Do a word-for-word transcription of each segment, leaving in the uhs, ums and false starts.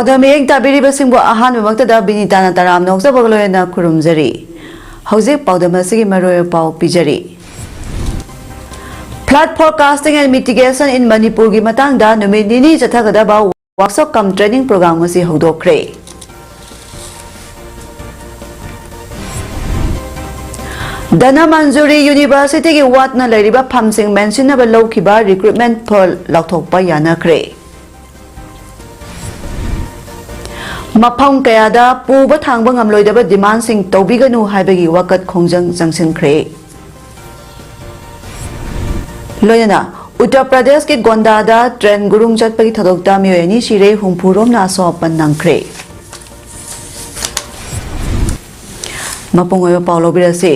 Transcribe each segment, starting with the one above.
ꯄꯥꯎꯗꯝ ꯃꯤꯠꯌꯦꯡ ꯇꯥꯕꯤꯔꯤꯕꯁꯤꯡꯕꯨ ꯑꯍꯥꯟꯕꯃꯛꯇꯗ ꯕꯤꯅꯤꯇꯥꯅ ꯇꯔꯥꯝꯅ ꯑꯣꯛꯆꯕꯒ ꯂꯣꯏꯅꯅ ꯈꯨꯔꯨꯝꯖꯔꯤ꯫ ꯍꯧꯖꯤꯛ ꯄꯥꯎꯗꯝ ꯑꯁꯤꯒꯤ ꯃꯔꯨꯑꯣꯏꯕ ꯄꯥꯎ ꯄꯤꯖꯔꯤ꯫ Flood forecasting and mitigation in ꯃꯅꯤꯄꯨꯔꯒꯤ ꯃꯇꯥꯡꯗ ꯅꯨꯃꯤꯠ ꯅꯤꯅꯤ ꯆꯠꯊꯒꯗꯕ workshop cum training program ꯑꯁꯤ ꯍꯧꯗꯣꯛꯈ꯭ꯔꯦ꯫ ꯙꯅꯃꯟꯖꯨꯔꯤ ꯌꯨꯅꯤꯚꯔꯁꯤꯇꯤꯒꯤ ꯋꯥꯠꯅ ꯂꯩꯔꯤꯕ ꯐꯝꯁꯤꯡ ꯃꯦꯟꯁꯤꯟꯅꯕ ꯂꯧꯈꯤꯕ recruitment ꯐꯣꯜ ꯂꯥꯎꯊꯣꯛꯄ ꯌꯥꯅꯈ꯭ꯔꯦ꯫ ꯃꯐꯝ ꯀꯌꯥꯗ ꯄꯨꯕ ꯊꯥꯡꯕ ꯉꯝꯂꯣꯏꯗꯕ ꯗꯤꯃꯥꯟꯁꯤꯡ ꯇꯧꯕꯤꯒꯅꯨ ꯍꯥꯏꯕꯒꯤ ꯋꯥꯀꯠ ꯈꯣꯡꯖꯪ ꯆꯪꯁꯤꯟꯈ꯭ꯔꯦ꯫ ꯂꯣꯏꯅꯅ ꯎꯠꯇꯔ ꯄ꯭ꯔꯗꯦꯁꯀꯤ ꯒꯣꯟꯗꯥꯗ ꯇ꯭ꯔꯦꯟ ꯒꯨꯔꯨꯡ ꯆꯠꯄꯒꯤ ꯊꯧꯗꯣꯛꯇ ꯃꯤꯑꯣꯏ ꯑꯅꯤ ꯁꯤꯔꯦ, ꯍꯨꯝꯐꯨ ꯔꯣꯝꯅ ꯑꯁꯣꯛ ꯑꯄꯟ ꯅꯪꯈ꯭ꯔꯦ꯫ ꯃꯄꯨꯡ ꯑꯣꯏꯕ ꯄꯥꯎ ꯂꯧꯕꯤꯔꯁꯤ꯫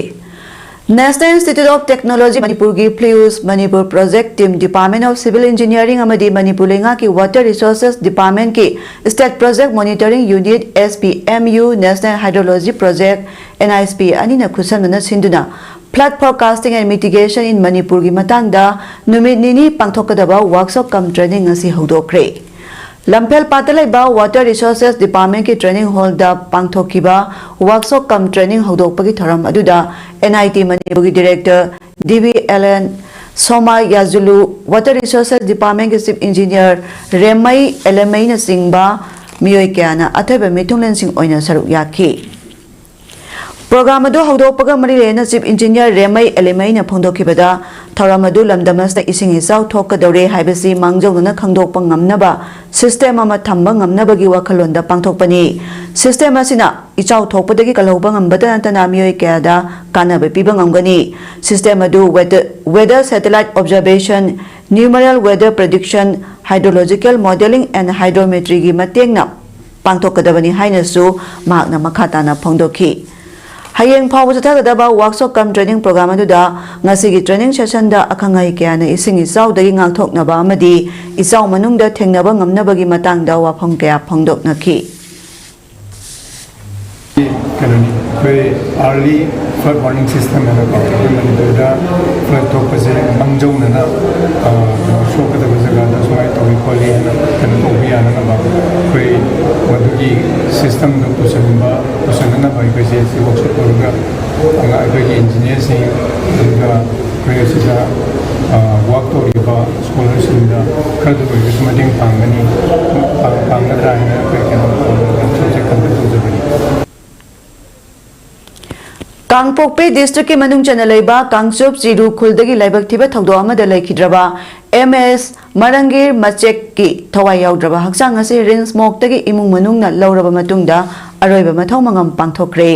National Institute of Technology ꯃꯅꯤꯄꯨꯔꯒꯤ fluids Manipur project team, Department of Civil Engineering ꯑꯃꯗꯤ ꯃꯅꯤꯄꯨꯔ ꯂꯩꯉꯥꯛꯀꯤ ꯋꯥꯇꯔ ꯔꯤꯁꯣꯔꯁꯦꯁ ꯗꯤꯄꯥꯔꯠꯃꯦꯟꯠꯀꯤ State Project Monitoring Unit, S P M U, National Hydrology Project, N I S P, ꯑꯅꯤꯅ ꯈꯨꯠꯁꯝꯅꯅ ꯁꯤꯟꯗꯨꯅ flood forecasting and mitigation in ꯃꯅꯤꯄꯨꯔꯒꯤ ꯃꯇꯥꯡꯗ ꯅꯨꯃꯤꯠ ꯅꯤꯅꯤ ꯄꯥꯡꯊꯣꯛꯀꯗꯕ workshop cum training ꯑꯁꯤ ꯍꯧꯗꯣꯛꯈ꯭ꯔꯦ꯫ ꯂꯝꯐꯦꯜ ꯄꯥꯠꯇ ꯂꯩꯕ ꯋꯥꯇꯔ ꯔꯤꯁꯣꯔꯁꯦꯁ ꯗꯤꯄꯥꯔꯠꯃꯦꯟꯠꯀꯤ ꯇ꯭ꯔꯦꯅꯤꯡ ꯍꯣꯜꯗ ꯄꯥꯡꯊꯣꯛꯈꯤꯕ workshop cum training ꯍꯧꯗꯣꯛꯄꯒꯤ ꯊꯧꯔꯝ ꯑꯗꯨꯗ N I T ꯃꯅꯤꯄꯨꯔꯒꯤ director D V L N, ꯁꯣꯃꯥ ꯌꯥꯖꯨꯂꯨ, ꯋꯥꯇꯔ ꯔꯤꯁꯣꯔꯁꯦꯁ ꯗꯤꯄꯥꯔꯠꯃꯦꯟꯠꯀꯤ ꯆꯤꯐ ꯏꯟꯖꯤꯅꯤꯌꯔ ꯔꯦꯃꯩ ꯑꯦꯂꯦꯃꯩꯅꯆꯤꯡꯕ ꯃꯤꯑꯣꯏ ꯀꯌꯥꯅ ꯑꯊꯣꯏꯕ ꯃꯤꯊꯨꯡꯂꯦꯟꯁꯤꯡ ꯑꯣꯏꯅ ꯁꯔꯨꯛ ꯌꯥꯈꯤ꯫ ꯄ꯭ꯔꯣꯒ꯭ꯔꯥꯝ ꯑꯗꯨ ꯍꯧꯗꯣꯛꯄꯒ ꯃꯔꯤ ꯂꯩꯅꯅ ꯆꯤꯐ ꯏꯟꯖꯤꯅꯤꯌꯔ ꯔꯦꯃꯩ ꯑꯦꯂꯦꯃꯩꯅ ꯐꯣꯡꯗꯣꯛꯈꯤꯕꯗ, ꯊꯧꯔꯝ ꯑꯗꯨ ꯂꯝꯗꯝ ꯑꯁꯤꯗ ꯏꯁꯤꯡ ꯏꯆꯥꯎ ꯊꯣꯛꯀꯗꯧꯔꯦ ꯍꯥꯏꯕꯁꯤ ꯃꯥꯡꯖꯧꯅꯅ ꯈꯪꯗꯣꯛꯄ ꯉꯝꯅꯕ ꯁꯤꯁꯇꯦꯝ ꯑꯃ ꯊꯝꯕ ꯉꯝꯅꯕꯒꯤ ꯋꯥꯈꯜꯂꯣꯟꯗ ꯄꯥꯡꯊꯣꯛꯄꯅꯤ꯫ ꯁꯤꯁꯇꯦꯝ ꯑꯁꯤꯅ ꯏꯆꯥꯎ ꯊꯣꯛꯄꯗꯒꯤ ꯀꯜꯍꯧꯕ ꯉꯝꯕꯇ ꯅꯠꯇꯅ ꯃꯤꯑꯣꯏ ꯀꯌꯥꯗ ꯀꯥꯟꯅꯕ ꯄꯤꯕ ꯉꯝꯒꯅꯤ꯫ ꯁꯤꯁꯇꯦꯝ ꯑꯗꯨ weather, weather satellite observation, numerical weather prediction, hydrological modelling and hydrometryꯒꯤ ꯃꯇꯦꯡꯅ ꯄꯥꯡꯊꯣꯛꯀꯗꯕꯅꯤ ꯍꯥꯏꯅꯁꯨ ꯃꯍꯥꯛꯅ ꯃꯈꯥ ꯇꯥꯅ ꯐꯣꯡꯗꯣꯛꯈꯤ꯫ ꯍꯌꯦꯡ ꯐꯥꯎꯕ ꯆꯠꯊꯒꯗꯕ workshop cum training program ꯑꯗꯨꯗ ꯉꯁꯤꯒꯤ training sessionꯗ ꯑꯈꯪ ꯑꯍꯩ ꯀꯌꯥꯅ ꯏꯁꯤꯡ ꯏꯆꯥꯎꯗꯒꯤ ꯉꯥꯛꯊꯣꯛꯅꯕ ꯑꯃꯗꯤ ꯏꯆꯥꯎ ꯃꯅꯨꯡꯗ ꯊꯦꯡꯅꯕ ꯉꯝꯅꯕꯒꯤ ꯃꯇꯥꯡꯗ ꯋꯥꯐꯝ ꯀꯌꯥ ꯐꯣꯡꯗꯣꯛꯅꯈꯤ꯫ ꯑꯩꯈꯣꯏ early flood warning system ꯍꯥꯏꯅꯀꯣ, ꯑꯩꯈꯣꯏ ꯃꯅꯤꯄꯨꯔꯗ flood ꯊꯣꯛꯄꯁꯦ ꯃꯥꯡꯖꯧꯅꯅ, ꯑ, ꯀꯩꯅꯣ, ꯁꯣꯛꯀꯗꯕ ꯖꯒꯥꯗ ꯁꯨꯃꯥꯏꯅ ꯇꯧꯏ ꯈꯣꯠꯂꯤ ꯍꯥꯏꯅ ꯀꯩꯅꯣ ꯇꯧꯕ ꯌꯥꯅꯅꯕ ꯑꯩꯈꯣꯏ ꯃꯗꯨꯒꯤ systemꯗꯣ ꯄꯨꯁꯟꯕ, ꯄꯨꯁꯟꯅꯅꯕ ꯑꯩꯈꯣꯏꯁꯦ ꯁꯤ workshop ꯇꯧꯔꯒ, ꯑꯉꯥꯡ, ꯑꯩꯈꯣꯏꯒꯤ engineerꯁꯤꯡ, ꯑꯗꯨꯒ ꯑꯩꯈꯣꯏ ꯑꯁꯤꯗ, ꯑ, work ꯇꯧꯔꯤꯕ scholarꯁꯤꯡꯗ ꯈꯔꯗ ꯑꯣꯏꯔꯒꯁꯨ ꯃꯇꯦꯡ ꯄꯥꯡꯒꯅꯤ, ꯄꯥꯡ-, ꯄꯥꯡꯒꯗ꯭ꯔꯥ ꯍꯥꯏꯅ ꯑꯩꯈꯣꯏ ꯀꯩꯅꯣ ꯇꯧꯖꯕꯅꯤ꯫ ꯀꯥꯡꯄꯣꯛꯄꯤ districtꯀꯤ ꯃꯅꯨꯡ ꯆꯟꯅ ꯂꯩꯕ ꯀꯥꯡꯆꯨꯞ ꯆꯤꯔꯨ ꯈꯨꯜꯗꯒꯤ ꯂꯥꯏꯕꯛ ꯊꯤꯕ ꯊꯧꯗꯣꯛ ꯑꯃꯗ ꯂꯩꯈꯤꯗ꯭ꯔꯕ ꯑꯦꯝ ꯑꯦꯁ ꯃꯔꯪꯒꯤꯔ ꯃꯆꯦꯛꯀꯤ ꯊꯋꯥꯏ ꯌꯥꯎꯗ꯭ꯔꯕ ꯍꯛꯆꯥꯡ ꯑꯁꯤ ꯔꯤꯝꯁ ꯃꯣꯛꯇꯒꯤ ꯏꯃꯨꯡ ꯃꯅꯨꯡꯅ ꯂꯧꯔꯕ ꯃꯇꯨꯡꯗ ꯑꯔꯣꯏꯕ ꯃꯊꯧ ꯃꯉꯝ ꯄꯥꯡꯊꯣꯛꯈ꯭ꯔꯦ꯫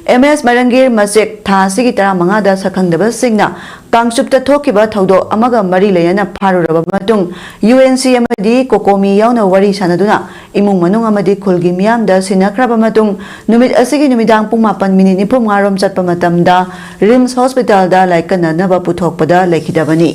ꯑꯦꯝ ꯑꯦꯁ ꯃꯔꯪꯒꯤꯔ ꯃꯆꯦꯛ ꯊꯥ ꯑꯁꯤꯒꯤ ꯇꯔꯥꯃꯉꯥꯗ ꯁꯛꯈꯪꯗꯕꯁꯤꯡꯅ ꯀꯥꯡꯆꯨꯞꯇ ꯊꯣꯛꯈꯤꯕ ꯊꯧꯗꯣꯛ ꯑꯃꯒ ꯃꯔꯤ ꯂꯩꯅꯅ ꯐꯥꯔꯨꯔꯕ ꯃꯇꯨꯡ, ꯌꯨ ꯑꯦꯟ ꯁꯤ ꯑꯃꯗꯤ ꯀꯣꯀꯣꯃꯤ ꯌꯥꯎꯅ ꯋꯥꯔꯤ ꯁꯥꯟꯅꯗꯨꯅ ꯏꯃꯨꯡ ꯃꯅꯨꯡ ꯑꯃꯗꯤ ꯈꯨꯜꯒꯤ ꯃꯤꯌꯥꯝꯗ ꯁꯤꯟꯅꯈ꯭ꯔꯕ ꯃꯇꯨꯡ, ꯅꯨꯃꯤꯠ ꯑꯁꯤꯒꯤ ꯅꯨꯃꯤꯗꯥꯡ ꯄꯨꯡ ꯃꯥꯄꯟ ꯃꯤꯅꯤꯠ ꯅꯤꯐꯨ ꯃꯉꯥ ꯔꯣꯝ ꯆꯠꯄ ꯃꯇꯝꯗ ꯔꯤꯝꯁ ꯍꯣꯁꯄꯤꯇꯥꯜꯗ ꯂꯥꯏꯀꯠꯅꯅꯕ ꯄꯨꯊꯣꯛꯄꯗ ꯂꯩꯈꯤꯗꯕꯅꯤ꯫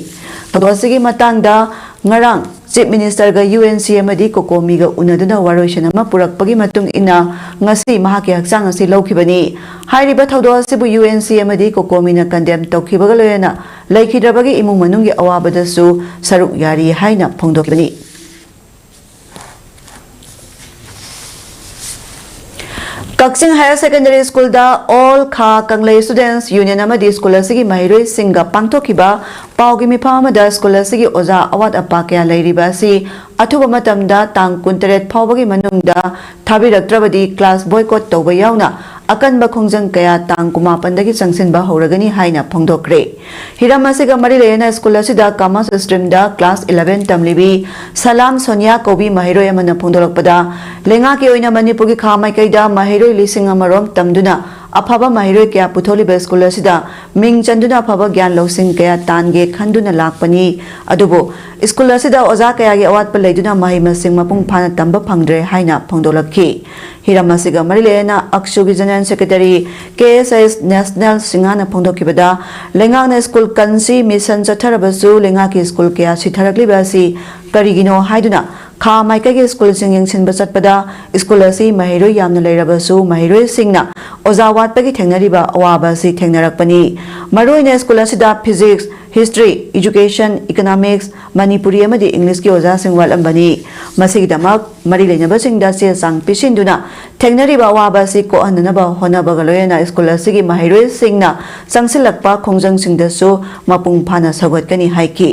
ꯊꯧꯗꯣꯛ ꯑꯁꯤꯒꯤ ꯃꯇꯥꯡꯗ ꯉꯔꯥꯡ Chief Ministerꯒ ꯌꯨ ꯑꯦꯟ ꯁꯤ ꯑꯃꯗꯤ ꯀꯣꯀꯣꯃꯤꯒ ꯎꯅꯗꯨꯅ ꯋꯥꯔꯣꯏꯁꯤꯟ ꯑꯃ ꯄꯨꯔꯛꯄꯒꯤ ꯃꯇꯨꯡ ꯏꯟꯅ ꯉꯁꯤ ꯃꯍꯥꯛꯀꯤ ꯍꯛꯆꯥꯡ ꯑꯁꯤ ꯂꯧꯈꯤꯕꯅꯤ꯫ ꯍꯥꯏꯔꯤꯕ ꯊꯧꯗꯣꯛ ꯑꯁꯤꯕꯨ ꯌꯨ ꯑꯦꯟ ꯁꯤ ꯑꯃꯗꯤ ꯀꯣꯀꯣꯃꯤꯅ condemn ꯇꯧꯈꯤꯕꯒ ꯂꯣꯏꯅꯅ ꯂꯩꯈꯤꯗ꯭ꯔꯕꯒꯤ ꯏꯃꯨꯡ ꯃꯅꯨꯡꯒꯤ ꯑꯋꯥꯕꯗꯁꯨ ꯁꯔꯨꯛ ꯌꯥꯔꯤ ꯍꯥꯏꯅ ꯐꯣꯡꯗꯣꯛꯈꯤꯕꯅꯤ꯫ ꯀꯛꯆꯤꯡ Higher Secondary Schoolꯗ All Kha Kanglei Students Union ꯑꯃꯗꯤ school ꯑꯁꯤꯒꯤ ꯃꯍꯩꯔꯣꯏꯁꯤꯡꯒ ꯄꯥꯡꯊꯣꯛꯈꯤꯕ ꯄꯥꯎꯒꯤ ꯃꯤꯐꯝ ꯑꯃꯗ school ꯑꯁꯤꯒꯤ ꯑꯣꯖꯥ ꯑꯋꯥꯠ ꯑꯄꯥ ꯀꯌꯥ ꯂꯩꯔꯤꯕ ꯑꯁꯤ ꯑꯊꯨꯕ ꯃꯇꯝꯗ ꯇꯥꯡ ꯀꯨꯟꯇꯔꯦꯠ ꯐꯥꯎꯕꯒꯤ ꯃꯅꯨꯡꯗ ꯊꯥꯕꯤꯔꯛꯇ꯭ꯔꯕꯗꯤ class boycott ꯇꯧꯕ ꯌꯥꯎꯅ ꯑꯀꯟꯕ ꯈꯣꯡꯖꯪ ꯀꯌꯥ ꯇꯥꯡ ꯀꯨꯟꯃꯥꯄꯟꯗꯒꯤ ꯆꯪꯁꯤꯟꯕ ꯍꯧꯔꯒꯅꯤ ꯍꯥꯏꯅ ꯐꯣꯡꯗꯣꯛꯈ꯭ꯔꯦ꯫ ꯍꯤꯔꯝ ꯑꯁꯤꯒ ꯃꯔꯤ ꯂꯩꯅꯅ school ꯑꯁꯤꯗ commerce streamꯗ class eleven ꯇꯝꯂꯤꯕꯤ ꯁꯂꯥꯝ ꯁꯣꯅꯤꯌꯥ ꯀꯧꯕꯤ ꯃꯍꯩꯔꯣꯏ ꯑꯃꯅ ꯐꯣꯡꯗꯣꯔꯛꯄꯗ, ꯂꯩꯉꯥꯛꯀꯤ ꯑꯣꯏꯅ ꯃꯅꯤꯄꯨꯔꯒꯤ ꯈꯥ ꯃꯥꯏꯀꯩꯗ ꯃꯍꯩꯔꯣꯏ ꯂꯤꯁꯤꯡ ꯑꯃꯔꯣꯝ ꯇꯝꯗꯨꯅ ꯑꯐꯕ ꯃꯍꯩꯔꯣꯏ ꯀꯌꯥ ꯄꯨꯊꯣꯛꯂꯤꯕ school ꯑꯁꯤꯗ ꯃꯤꯡ ꯆꯟꯗꯨꯅ ꯑꯐꯕ ꯒ꯭ꯌꯥꯟ ꯂꯧꯁꯤꯡ ꯀꯌꯥ ꯇꯥꯟꯒꯦ ꯈꯟꯗꯨꯅ ꯂꯥꯛꯄꯅꯤ꯫ ꯑꯗꯨꯕꯨ school ꯑꯁꯤꯗ ꯑꯣꯖꯥ ꯀꯌꯥꯒꯤ ꯑꯋꯥꯠꯄ ꯂꯩꯗꯨꯅ ꯃꯍꯩ ꯃꯁꯤꯡ ꯃꯄꯨꯡ ꯐꯥꯅ ꯇꯝꯕ ꯐꯪꯗ꯭ꯔꯦ ꯍꯥꯏꯅ ꯐꯣꯡꯗꯣꯛꯂꯛꯈꯤ꯫ ꯍꯤꯔꯝ ꯑꯁꯤꯒ ꯃꯔꯤ ꯂꯩꯅꯅ ꯑꯛꯁꯨꯒꯤ General Secretary ꯀꯦ ꯑꯦꯁ ꯑꯦꯁ ꯅꯦꯁꯅꯦꯜ ꯁꯤꯡꯍꯥꯅ ꯐꯣꯡꯗꯣꯛꯈꯤꯕꯗ, ꯂꯩꯉꯥꯛꯅ school ꯀꯟꯁꯤ mission ꯆꯠꯊꯔꯕꯁꯨ ꯂꯩꯉꯥꯛꯀꯤ school ꯀꯌꯥ ꯁꯤꯊꯔꯛꯂꯤꯕ ꯑꯁꯤ ꯀꯔꯤꯒꯤꯅꯣ ꯍꯥꯏꯗꯨꯅ ꯈꯥ ꯃꯥꯏꯀꯩꯒꯤ ꯁ꯭ꯀꯨꯜꯁꯤꯡ ꯌꯦꯡꯁꯤꯟꯕ ꯆꯠꯄꯗ ꯁ꯭ꯀꯨꯜ ꯑꯁꯤ ꯃꯍꯩꯔꯣꯏ ꯌꯥꯝꯅ ꯂꯩꯔꯕꯁꯨ ꯃꯍꯩꯔꯣꯏꯁꯤꯡꯅ ꯑꯣꯖꯥ ꯋꯥꯠꯄꯒꯤ ꯊꯦꯡꯅꯔꯤꯕ ꯑꯋꯥꯕ ꯑꯁꯤ ꯊꯦꯡꯅꯔꯛꯄꯅꯤ꯫ ꯃꯔꯨꯑꯣꯏꯅ ꯁ꯭ꯀꯨꯜ ꯑꯁꯤꯗ physics, history, education, economics, Manipuri ꯑꯃꯗꯤ ꯏꯪꯂꯤꯁꯀꯤ ꯑꯣꯖꯥꯁꯤꯡ ꯋꯥꯠꯂꯝꯕꯅꯤ꯫ ꯃꯁꯤꯒꯤꯗꯃꯛ ꯃꯔꯤ ꯂꯩꯅꯕꯁꯤꯡꯗ ꯆꯦ ꯆꯥꯡ ꯄꯤꯁꯤꯟꯗꯨꯅ ꯊꯦꯡꯅꯔꯤꯕ ꯑꯋꯥꯕ ꯑꯁꯤ ꯀꯣꯛꯍꯟꯅꯅꯕ ꯍꯣꯠꯅꯕꯒ ꯂꯣꯏꯅꯅ ꯁ꯭ꯀꯨꯜ ꯑꯁꯤꯒꯤ ꯃꯍꯩꯔꯣꯏꯁꯤꯡꯅ ꯆꯪꯁꯤꯜꯂꯛꯄ ꯈꯣꯡꯖꯪꯁꯤꯡꯗꯁꯨ ꯃꯄꯨꯡ ꯐꯥꯅ ꯁꯧꯒꯠꯀꯅꯤ ꯍꯥꯏꯈꯤ꯫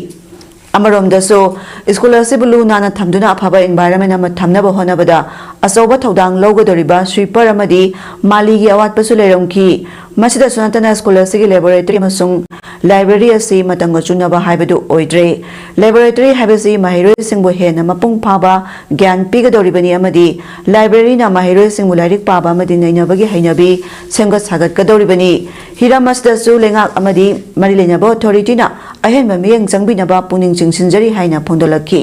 ꯑꯃꯔꯣꯝꯗꯁꯨ ꯁ꯭ꯀꯨꯜ ꯑꯁꯤꯕꯨ ꯂꯨ ꯅꯥꯟꯅ ꯊꯝꯗꯨꯅ ꯑꯐꯕ environment ꯑꯃ ꯊꯝꯅꯕ ꯍꯣꯠꯅꯕꯗ ꯑꯆꯧꯕ ꯊꯧꯗꯥꯡ ꯂꯧꯒꯗꯧꯔꯤꯕ sweeper ꯑꯃꯗꯤ ꯃꯥꯂꯤꯒꯤ ꯑꯋꯥꯠꯄꯁꯨ ꯂꯩꯔꯝꯈꯤ꯫ ꯃꯁꯤꯗꯁꯨ ꯅꯠꯇꯅ ꯁ꯭ꯀꯨꯜ ꯑꯁꯤꯒꯤ laboratory ꯑꯃꯁꯨꯡ library ꯑꯁꯤ ꯃꯇꯝꯒ ꯆꯨꯅꯕ ꯍꯥꯏꯕꯗꯨ ꯑꯣꯏꯗ꯭ꯔꯦ꯫ Laboratory ꯍꯥꯏꯕꯁꯤ ꯃꯍꯩꯔꯣꯏꯁꯤꯡꯕꯨ ꯍꯦꯟꯅ ꯃꯄꯨꯡ ꯐꯥꯕ ꯒ꯭ꯌꯥꯟ ꯄꯤꯒꯗꯧꯔꯤꯕꯅꯤ ꯑꯃꯗꯤ libraryꯅ ꯃꯍꯩꯔꯣꯏꯁꯤꯡꯕꯨ ꯂꯥꯏꯔꯤꯛ ꯄꯥꯕ ꯑꯃꯗꯤ ꯅꯩꯅꯕꯒꯤ ꯍꯩꯅꯕꯤ ꯁꯦꯝꯒꯠ ꯁꯥꯒꯠꯀꯗꯧꯔꯤꯕꯅꯤ꯫ ꯍꯤꯔꯝ ꯑꯁꯤꯗꯁꯨ ꯂꯩꯉꯥꯛ ꯑꯃꯗꯤ ꯃꯔꯤ ꯂꯩꯅꯕ authorityꯅ ꯑꯍꯦꯟꯕ ꯃꯤꯠꯌꯦꯡ ꯆꯪꯕꯤꯅꯕ ꯄꯨꯛꯅꯤꯡ ꯆꯤꯡꯁꯤꯟꯖꯔꯤ ꯍꯥꯏꯅ ꯐꯣꯡꯗꯣꯛꯂꯛꯈꯤ꯫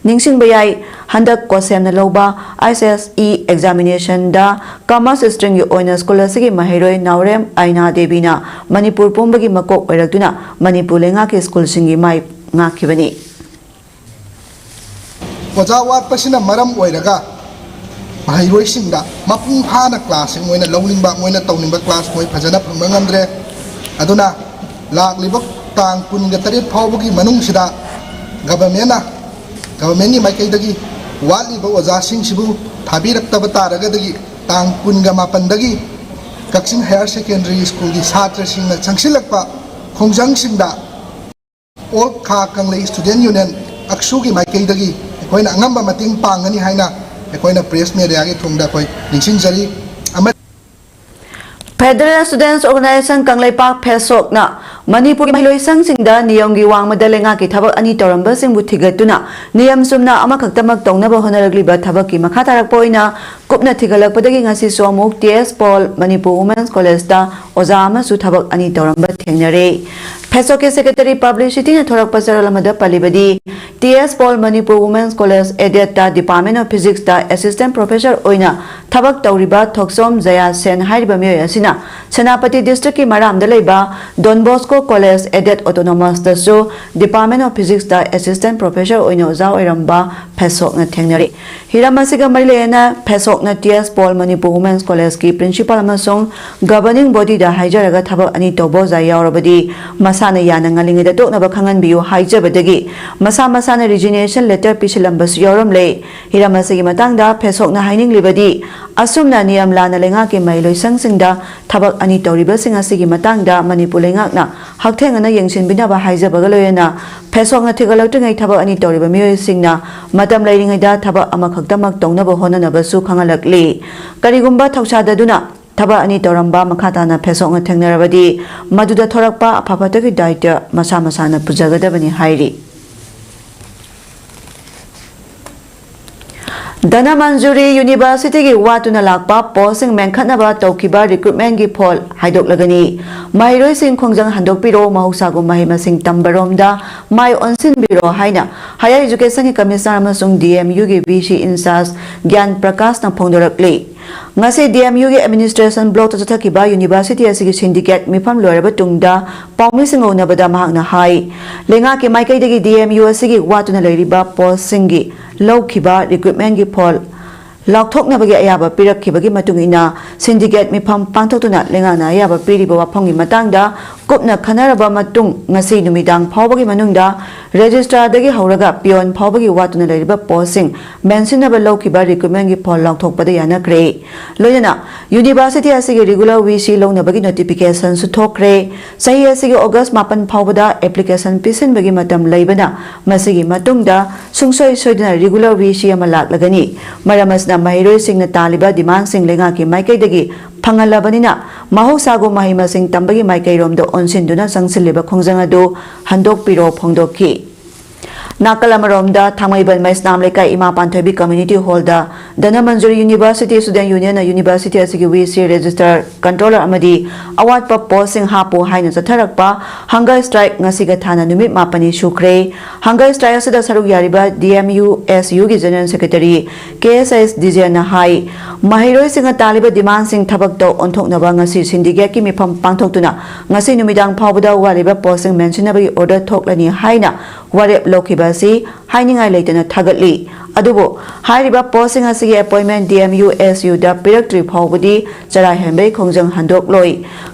ꯅꯤꯡꯁꯤꯡꯕ ꯌꯥꯏ, ꯍꯟꯗꯛ ꯀꯣꯁꯦꯝꯅ ꯂꯧꯕ HSE examinationꯗ commerce streamꯒꯤ ꯑꯣꯏꯅ ꯁ꯭ꯀꯨꯜ ꯑꯁꯤꯒꯤ ꯃꯍꯩꯔꯣꯏ ꯅꯥꯎꯔꯦꯝ ꯑꯥꯏꯅꯥ ꯗꯦꯕꯤꯅ ꯃꯅꯤꯄꯨꯔ ꯄꯨꯝꯕꯒꯤ ꯃꯀꯣꯛ ꯑꯣꯏꯔꯛꯇꯨꯅ ꯃꯅꯤꯄꯨꯔ ꯂꯩꯉꯥꯛꯀꯤ ꯁ꯭ꯀꯨꯜꯁꯤꯡꯒꯤ ꯃꯥꯏ ꯉꯥꯛꯈꯤꯕꯅꯤ꯫ ꯑꯣꯖꯥ ꯋꯥꯠꯄꯁꯤꯅ ꯃꯔꯝ ꯑꯣꯏꯔꯒ ꯃꯍꯩꯔꯣꯏꯁꯤꯡꯗ ꯃꯄꯨꯡ ꯐꯥꯅ ꯀ꯭ꯂꯥꯁꯁꯤꯡ ꯃꯣꯏꯅ ꯂꯧꯅꯤꯡꯕ, ꯃꯣꯏꯅ ꯇꯧꯅꯤꯡꯕ ꯀ꯭ꯂꯥꯁ ꯃꯣꯏ ꯐꯖꯅ ꯐꯪꯕ ꯉꯝꯗ꯭ꯔꯦ꯫ ꯑꯗꯨꯅ ꯂꯥꯛꯂꯤꯕ ꯇꯥꯡ ꯀꯨꯟꯒ ꯇꯔꯦꯠ ꯐꯥꯎꯕꯒꯤ ꯃꯅꯨꯡꯁꯤꯗ ꯒꯚꯔꯟꯃꯦꯟꯅ, ꯒꯚꯔꯟꯃꯦꯟꯒꯤ ꯃꯥꯏꯀꯩꯗꯒꯤ ꯋꯥꯠꯂꯤꯕ ꯑꯣꯖꯥꯁꯤꯡꯁꯤꯕꯨ ꯊꯥꯕꯤꯔꯛꯇꯕ ꯇꯥꯔꯒꯗꯤ ꯇꯥꯡ ꯀꯨꯟꯒ ꯃꯥꯄꯟꯗꯒꯤ ꯀꯛꯆꯤꯡ ꯍꯥꯌꯔ ꯁꯦꯀꯦꯟꯗꯔꯤ ꯁ꯭ꯀꯨꯜꯒꯤ ꯁꯥꯇ꯭ꯔꯁꯤꯡꯅ ꯆꯪꯁꯤꯜꯂꯛꯄ ꯈꯣꯡꯖꯪꯁꯤꯡꯗ All Kha Kanglei's Students' Union, ꯑꯛꯁꯨꯒꯤ ꯃꯥꯏꯀꯩꯗꯒꯤ ꯑꯩꯈꯣꯏꯅ ꯑꯉꯝꯕ ꯃꯇꯦꯡ ꯄꯥꯡꯒꯅꯤ ꯍꯥꯏꯅ ꯑꯩꯈꯣꯏꯅ press mediaꯒꯤ ꯊꯣꯡꯗ ꯑꯩꯈꯣꯏ ꯅꯤꯡꯁꯤꯡꯖꯔꯤ꯫ ꯑꯃ Federal Students Organisation ꯀꯪꯂꯩꯄꯥꯛ ꯐꯦꯁꯣꯛꯅ ꯃꯅꯤꯄꯨꯔꯒꯤ ꯃꯍꯩꯂꯣꯏꯁꯪꯁꯤꯡꯗ ꯅꯤꯌꯝꯒꯤ ꯋꯥꯡꯃꯗ ꯂꯩꯉꯥꯛꯀꯤ ꯊꯕꯛ ꯑꯅꯤ ꯇꯧꯔꯝꯕꯁꯤꯡꯕꯨ ꯊꯤꯒꯠꯇꯨꯅ ꯅꯤꯌꯝ ꯆꯨꯝꯅ ꯑꯃꯈꯛꯇꯃꯛ ꯇꯧꯅꯕ ꯍꯣꯠꯅꯔꯛꯂꯤꯕ ꯊꯕꯛꯀꯤ ꯃꯈꯥ ꯇꯥꯔꯛꯄ ꯑꯣꯏꯅ ꯀꯨꯞꯅ ꯊꯤꯒꯠꯂꯛꯄꯗꯒꯤ ꯉꯁꯤꯁꯨ ꯑꯃꯨꯛ T S Paul Manipur women's ꯀꯣꯂꯦꯖꯇ ꯑꯣꯖꯥ ꯑꯃꯁꯨ ꯊꯕꯛ ꯑꯅꯤ ꯇꯧꯔꯝꯕ ꯊꯦꯡꯅꯔꯦ꯫ ꯐꯦꯁꯣꯛꯀꯤ ꯁꯦꯀ꯭ꯔꯦꯇꯔꯤ ꯄꯕ꯭ꯂꯤꯁꯤꯇꯤꯅ ꯊꯣꯔꯛꯄ ꯆꯔꯣꯜ ꯑꯃꯗ ꯄꯜꯂꯤꯕꯗꯤ, T S Paul Manipur women's college ꯑꯦꯗꯦꯠꯇ ꯗꯤꯄꯥꯔꯠꯃꯦꯟ ꯑꯣꯐ ꯐꯤꯖꯤꯛꯁꯇ ꯑꯦꯁꯤꯁꯇꯦꯟ ꯄ꯭ꯔꯣꯐꯦꯁꯔ ꯑꯣꯏꯅ ꯊꯕꯛ ꯇꯧꯔꯤꯕ ꯊꯣꯛꯆꯣꯝ ꯖꯌꯥ ꯁꯦꯟ ꯍꯥꯏꯔꯤꯕ ꯃꯤꯑꯣꯏ ꯑꯁꯤꯅ ꯁꯦꯅꯥꯄꯇꯤ ꯗꯤꯁꯇ꯭ꯔꯤꯛꯀꯤ ꯃꯔꯥꯝꯗ ꯂꯩꯕ ꯗꯣꯟ ꯕꯣꯁꯀꯣ ꯀꯣꯂꯦꯖ ꯑꯦꯗꯦꯠ ꯑꯣꯇꯣꯅꯣꯃꯁꯇꯁꯨ ꯗꯤꯄꯥꯔꯠꯃꯦꯟ ꯑꯣꯐ ꯐꯤꯖꯤꯛꯁꯇ ꯑꯦꯁꯤꯁꯇꯦꯟ ꯄ꯭ꯔꯣꯐꯦꯁꯔ ꯑꯣꯏꯅ ꯑꯣꯖꯥ ꯑꯣꯏꯔꯝꯕ ꯐꯦꯁꯣꯛꯅ ꯊꯦꯡꯅꯔꯤ꯫ ꯍꯤꯔꯝ ꯑꯁꯤꯒ ꯃꯔꯤ ꯂꯩꯅꯅ ꯐꯦꯁꯣꯛꯅ T S Paul Manipur women's ꯀꯣꯂꯦꯖꯀꯤ ꯄ꯭ꯔꯤꯟꯁꯤꯄꯥꯜ ꯑꯃꯁꯨꯡ ꯒꯕꯔꯅꯤꯡ ꯕꯣꯗꯤꯗ ꯍꯥꯏꯖꯔꯒ ꯊꯕꯛ ꯑꯅꯤ ꯇꯧꯕ ꯑꯣꯖꯥ ꯌꯥꯎꯔꯕꯗꯤ ꯃꯁꯥꯅ ꯌꯥꯅ ꯉꯜꯂꯤꯉꯩꯗ ꯇꯣꯛꯅꯕ ꯈꯪꯍꯟꯕꯤꯌꯨ ꯍꯥꯏꯖꯕꯗꯒꯤ ꯃꯁꯥ ꯃꯁꯥꯅ ꯔꯤꯖꯤꯒꯅꯦꯁꯟ ꯂꯦꯇꯔ ꯄꯤꯁꯤꯜꯂꯝꯕꯁꯨ ꯌꯥꯎꯔꯝꯂꯦ꯫ ꯍꯤꯔꯝ ꯑꯁꯤꯒꯤ ꯃꯇꯥꯡꯗ ꯐꯦꯁꯣꯛꯅ ꯍꯥꯏꯅꯤꯡꯂꯤꯕꯗꯤ, ꯑꯁꯨꯝꯅ ꯅꯤꯌꯝ ꯂꯥꯟꯅ ꯂꯩꯉꯥꯛꯀꯤ ꯃꯍꯩꯂꯣꯏꯁꯪꯁꯤꯡꯗ ꯊꯕꯛ ꯑꯅꯤ ꯇꯧꯔꯤꯕꯁꯤꯡ ꯑꯁꯤꯒꯤ ꯃꯇꯥꯡꯗ ꯃꯅꯤꯄꯨꯔ ꯂꯩꯉꯥꯛꯅ ꯍꯛꯊꯦꯡꯅꯅ ꯌꯦꯡꯁꯤꯟꯕꯤꯅꯕ ꯍꯥꯏꯖꯕꯒ ꯂꯣꯏꯅꯅ ꯐꯦꯁꯣꯛꯅ ꯊꯤꯒꯠꯂꯛꯇ꯭ꯔꯤꯉꯩ ꯊꯕꯛ ꯑꯅꯤ ꯇꯧꯔꯤꯕ ꯃꯤꯑꯣꯏꯁꯤꯡꯅ ꯃꯇꯝ ꯂꯩꯔꯤꯉꯩꯗ ꯊꯕꯛ ꯑꯃꯈꯛꯇꯃꯛ ꯇꯧꯅꯕ ꯍꯣꯠꯅꯅꯕꯁꯨ ꯈꯪꯍꯜꯂꯛꯂꯤ꯫ ꯀꯔꯤꯒꯨꯝꯕ ꯊꯧꯁꯥꯗꯗꯨꯅ ꯊꯕꯛ ꯑꯅꯤ ꯇꯧꯔꯝꯕ ꯃꯈꯥ ꯇꯥꯅ ꯐꯦꯁꯣꯛꯅ ꯊꯦꯡꯅꯔꯕꯗꯤ ꯃꯗꯨꯗ ꯊꯣꯔꯛꯄ ꯑꯐ ꯐꯠꯇꯒꯤ ꯗꯥꯏꯇ꯭ꯌ ꯃꯁꯥ ꯃꯁꯥꯅ ꯄꯨꯖꯒꯗꯕꯅꯤ ꯍꯥꯏꯔꯤ꯫ ꯙꯅꯃꯟꯖꯨꯔꯤ ꯌꯨꯅꯤꯚꯔꯁꯤꯇꯤꯒꯤ ꯋꯥꯠꯇꯨꯅ ꯂꯥꯛꯄ ꯄꯣꯁꯁꯤꯡ ꯃꯦꯟꯈꯠꯅꯕ ꯇꯧꯈꯤꯕ ꯔꯤꯀ꯭ꯔꯨꯠꯃꯦꯟꯒꯤ ꯐꯣꯜ ꯍꯥꯏꯗꯣꯛꯂꯒꯅꯤ꯫ ꯃꯍꯩꯔꯣꯏꯁꯤꯡ ꯈꯣꯡꯖꯪ ꯍꯟꯗꯣꯛꯄꯤꯔꯣ, ꯃꯍꯧꯁꯥꯒꯨꯝ ꯃꯍꯩ ꯃꯁꯤꯡ ꯇꯝꯕꯔꯣꯝꯗ ꯃꯥꯏ ꯑꯣꯟꯁꯤꯟꯕꯤꯔꯣ ꯍꯥꯏꯅ ꯍꯥꯌꯔ ꯏꯖꯨꯀꯦꯁꯟꯒꯤ ꯀꯃꯤꯁꯅꯔ ꯑꯃꯁꯨꯡ ꯗꯤ ꯑꯦꯝ ꯌꯨꯒꯤ ꯚꯤ ꯁꯤ ꯏꯟꯆꯥꯔꯖ ꯒ꯭ꯌꯥꯟ ꯄ꯭ꯔꯀꯥꯁꯅ ꯐꯣꯡꯗꯣꯔꯛꯂꯤ꯫ ꯉꯁꯤ ꯗꯤ ꯑꯦꯝ ꯌꯨꯒꯤ ꯑꯦꯗꯃꯤꯅꯤꯁꯇ꯭ꯔꯦꯁꯟ ꯕ꯭ꯂꯣꯛꯇ ꯆꯠꯊꯈꯤꯕ ꯌꯨꯅꯤꯚꯔꯁꯤꯇꯤ ꯑꯁꯤꯒꯤ ꯁꯤꯟꯗꯤꯀꯦꯠ ꯃꯤꯐꯝ ꯂꯣꯏꯔꯕ ꯇꯨꯡꯗ ꯄꯥꯎꯃꯤꯁꯤꯡꯒ ꯎꯅꯕꯗ ꯃꯍꯥꯛꯅ ꯍꯥꯏ, ꯂꯩꯉꯥꯛꯀꯤ ꯃꯥꯏꯀꯩꯗꯒꯤ ꯗꯤ ꯑꯦꯝ ꯌꯨ ꯑꯁꯤꯒꯤ ꯋꯥꯠꯇꯨꯅ ꯂꯩꯔꯤꯕ ꯄꯣꯁꯁꯤꯡꯒꯤ ꯂꯧꯈꯤꯕ ꯔꯤꯀ꯭ꯔꯨꯠꯃꯦꯟꯒꯤ ꯐꯣꯜ ꯂꯥꯎꯊꯣꯛꯅꯕꯒꯤ ꯑꯌꯥꯕ ꯄꯤꯔꯛꯈꯤꯕꯒꯤ ꯃꯇꯨꯡ ꯏꯟꯅ ꯁꯤꯟꯗꯤꯀꯦꯠ ꯃꯤꯐꯝ ꯄꯥꯡꯊꯣꯛꯇꯨꯅ ꯂꯩꯉꯥꯛꯅ ꯑꯌꯥꯕ ꯄꯤꯔꯤꯕ ꯋꯥꯐꯝꯒꯤ ꯃꯇꯥꯡꯗ ꯀꯨꯞꯅ ꯈꯟꯅꯔꯕ ꯃꯇꯨꯡ ꯉꯁꯤ ꯅꯨꯃꯤꯗꯥꯡ ꯐꯥꯎꯕꯒꯤ ꯃꯅꯨꯡꯗ ꯔꯦꯖꯤꯁꯇ꯭ꯔꯥꯔꯗꯒꯤ ꯍꯧꯔꯒ ꯄꯤꯌꯣꯟ ꯐꯥꯎꯕꯒꯤ ꯋꯥꯠꯇꯨꯅ ꯂꯩꯔꯤꯕ ꯄꯣꯁꯁꯤꯡ ꯃꯦꯟꯁꯤꯟꯅꯕ ꯂꯧꯈꯤꯕ ꯔꯤꯀ꯭ꯔꯨꯠꯃꯦꯟꯒꯤ ꯐꯣꯜ ꯂꯥꯎꯊꯣꯛꯄꯗ ꯌꯥꯅꯈ꯭ꯔꯦ꯫ ꯂꯣꯏꯅꯅ ꯌꯨꯅꯤꯚꯔꯁꯤꯇꯤ ꯑꯁꯤꯒꯤ ꯔꯤꯒꯨꯂꯔ ꯚꯤ ꯁꯤ ꯂꯧꯅꯕꯒꯤ ꯅꯣꯇꯤꯐꯤꯀꯦꯁꯟꯁꯨ ꯊꯣꯛꯈ꯭ꯔꯦ꯫ ꯆꯍꯤ ꯑꯁꯤꯒꯤ ꯑꯣꯒꯁ ꯃꯥꯄꯟ ꯐꯥꯎꯕꯗ ꯑꯦꯄ꯭ꯂꯤꯀꯦꯁꯟ ꯄꯤꯁꯤꯟꯕꯒꯤ ꯃꯇꯝ ꯂꯩꯕꯅ ꯃꯁꯤꯒꯤ ꯃꯇꯨꯡꯗ ꯁꯨꯡꯁꯣꯏ ꯁꯣꯏꯗꯅ ꯔꯤꯒꯨꯂꯔ ꯚꯤ ꯁꯤ ꯑꯃ ꯂꯥꯛꯂꯒꯅꯤ꯫ ꯃꯔꯝ ꯑꯁꯤꯅ ꯃꯍꯩꯔꯣꯏꯁꯤꯡꯅ ꯇꯥꯜꯂꯤꯕ ꯗꯤꯃꯥꯟꯁꯤꯡ ꯂꯩꯉꯥꯛꯀꯤ ꯃꯥꯏꯀꯩꯗꯒꯤ ꯐꯪꯍꯜꯂꯕꯅꯤꯅ ꯃꯍꯧꯁꯥꯒꯨꯝ ꯃꯍꯩ ꯃꯁꯤꯡ ꯇꯝꯕꯒꯤ ꯃꯥꯏꯀꯩꯔꯣꯝꯗ ꯑꯣꯟꯁꯤꯟꯗꯨꯅ ꯆꯪꯁꯤꯜꯂꯤꯕ ꯈꯣꯡꯖꯪ ꯑꯗꯨ ꯍꯟꯗꯣꯛꯄꯤꯔꯣ ꯐꯣꯡꯗꯣꯛꯈꯤ꯫ ꯅꯥꯀꯜ ꯑꯃꯔꯣꯝꯗ, ꯊꯥꯡꯃꯩꯕꯟ ꯃꯩꯁꯅꯥꯝ ꯂꯩꯀꯥꯏ ꯏꯃꯥ ꯄꯥꯟꯊꯣꯏꯕꯤ Community Hallꯗ Dhanamanjuri University Student Unionꯅ University ꯑꯁꯤꯒꯤ VC Registrar Controller ꯑꯃꯗꯤ ꯑꯋꯥꯠꯄ postꯁꯤꯡ ꯍꯥꯞꯄꯨ ꯍꯥꯏꯅ ꯆꯠꯊꯔꯛꯄ hunger strike ꯉꯁꯤꯒ ꯊꯥꯅ ꯅꯨꯃꯤꯠ ꯃꯥꯄꯟꯅꯤ ꯁꯨꯈ꯭ꯔꯦ꯫ Hunger strike ꯑꯁꯤꯗ ꯁꯔꯨꯛ ꯌꯥꯔꯤꯕ DMU SUꯒꯤ General Secretary ꯀꯦ ꯑꯦꯁ ꯑꯦꯁ ꯗꯤꯖꯦꯟꯅ ꯍꯥꯏ, ꯃꯍꯩꯔꯣꯏꯁꯤꯡꯅ ꯇꯥꯜꯂꯤꯕ demandꯁꯤꯡ ꯊꯕꯛꯇ ꯑꯣꯟꯊꯣꯛꯅꯕ ꯉꯁꯤ syndicate ꯀꯤ ꯃꯤꯐꯝ ꯄꯥꯡꯊꯣꯛꯇꯨꯅ ꯉꯁꯤ ꯅꯨꯃꯤꯗꯥꯡ ꯐꯥꯎꯕꯗ ꯋꯥꯠꯂꯤꯕ postꯁꯤꯡ ꯃꯦꯟꯁꯤꯟꯅꯕꯒꯤ order ꯊꯣꯛꯂꯅꯤ ꯍꯥꯏꯅ ꯋꯥꯔꯦꯞ ꯂꯧꯈꯤꯕ ꯑꯁꯤ ꯍꯥꯏꯅꯤꯡꯉꯥꯏ ꯂꯩꯇꯅ ꯊꯥꯒꯠꯂꯤ꯫ ꯑꯗꯨꯕꯨ ꯍꯥꯏꯔꯤꯕ postꯁꯤꯡ ꯑꯁꯤꯒꯤ appointment DMU SUꯗ ꯄꯤꯔꯛꯇ꯭ꯔꯤ ꯐꯥꯎꯕꯗꯤ ꯆꯔꯥ ꯍꯦꯟꯕꯒꯤ ꯈꯣꯡꯖꯪ ꯍꯟꯗꯣꯛꯂꯣꯏ꯫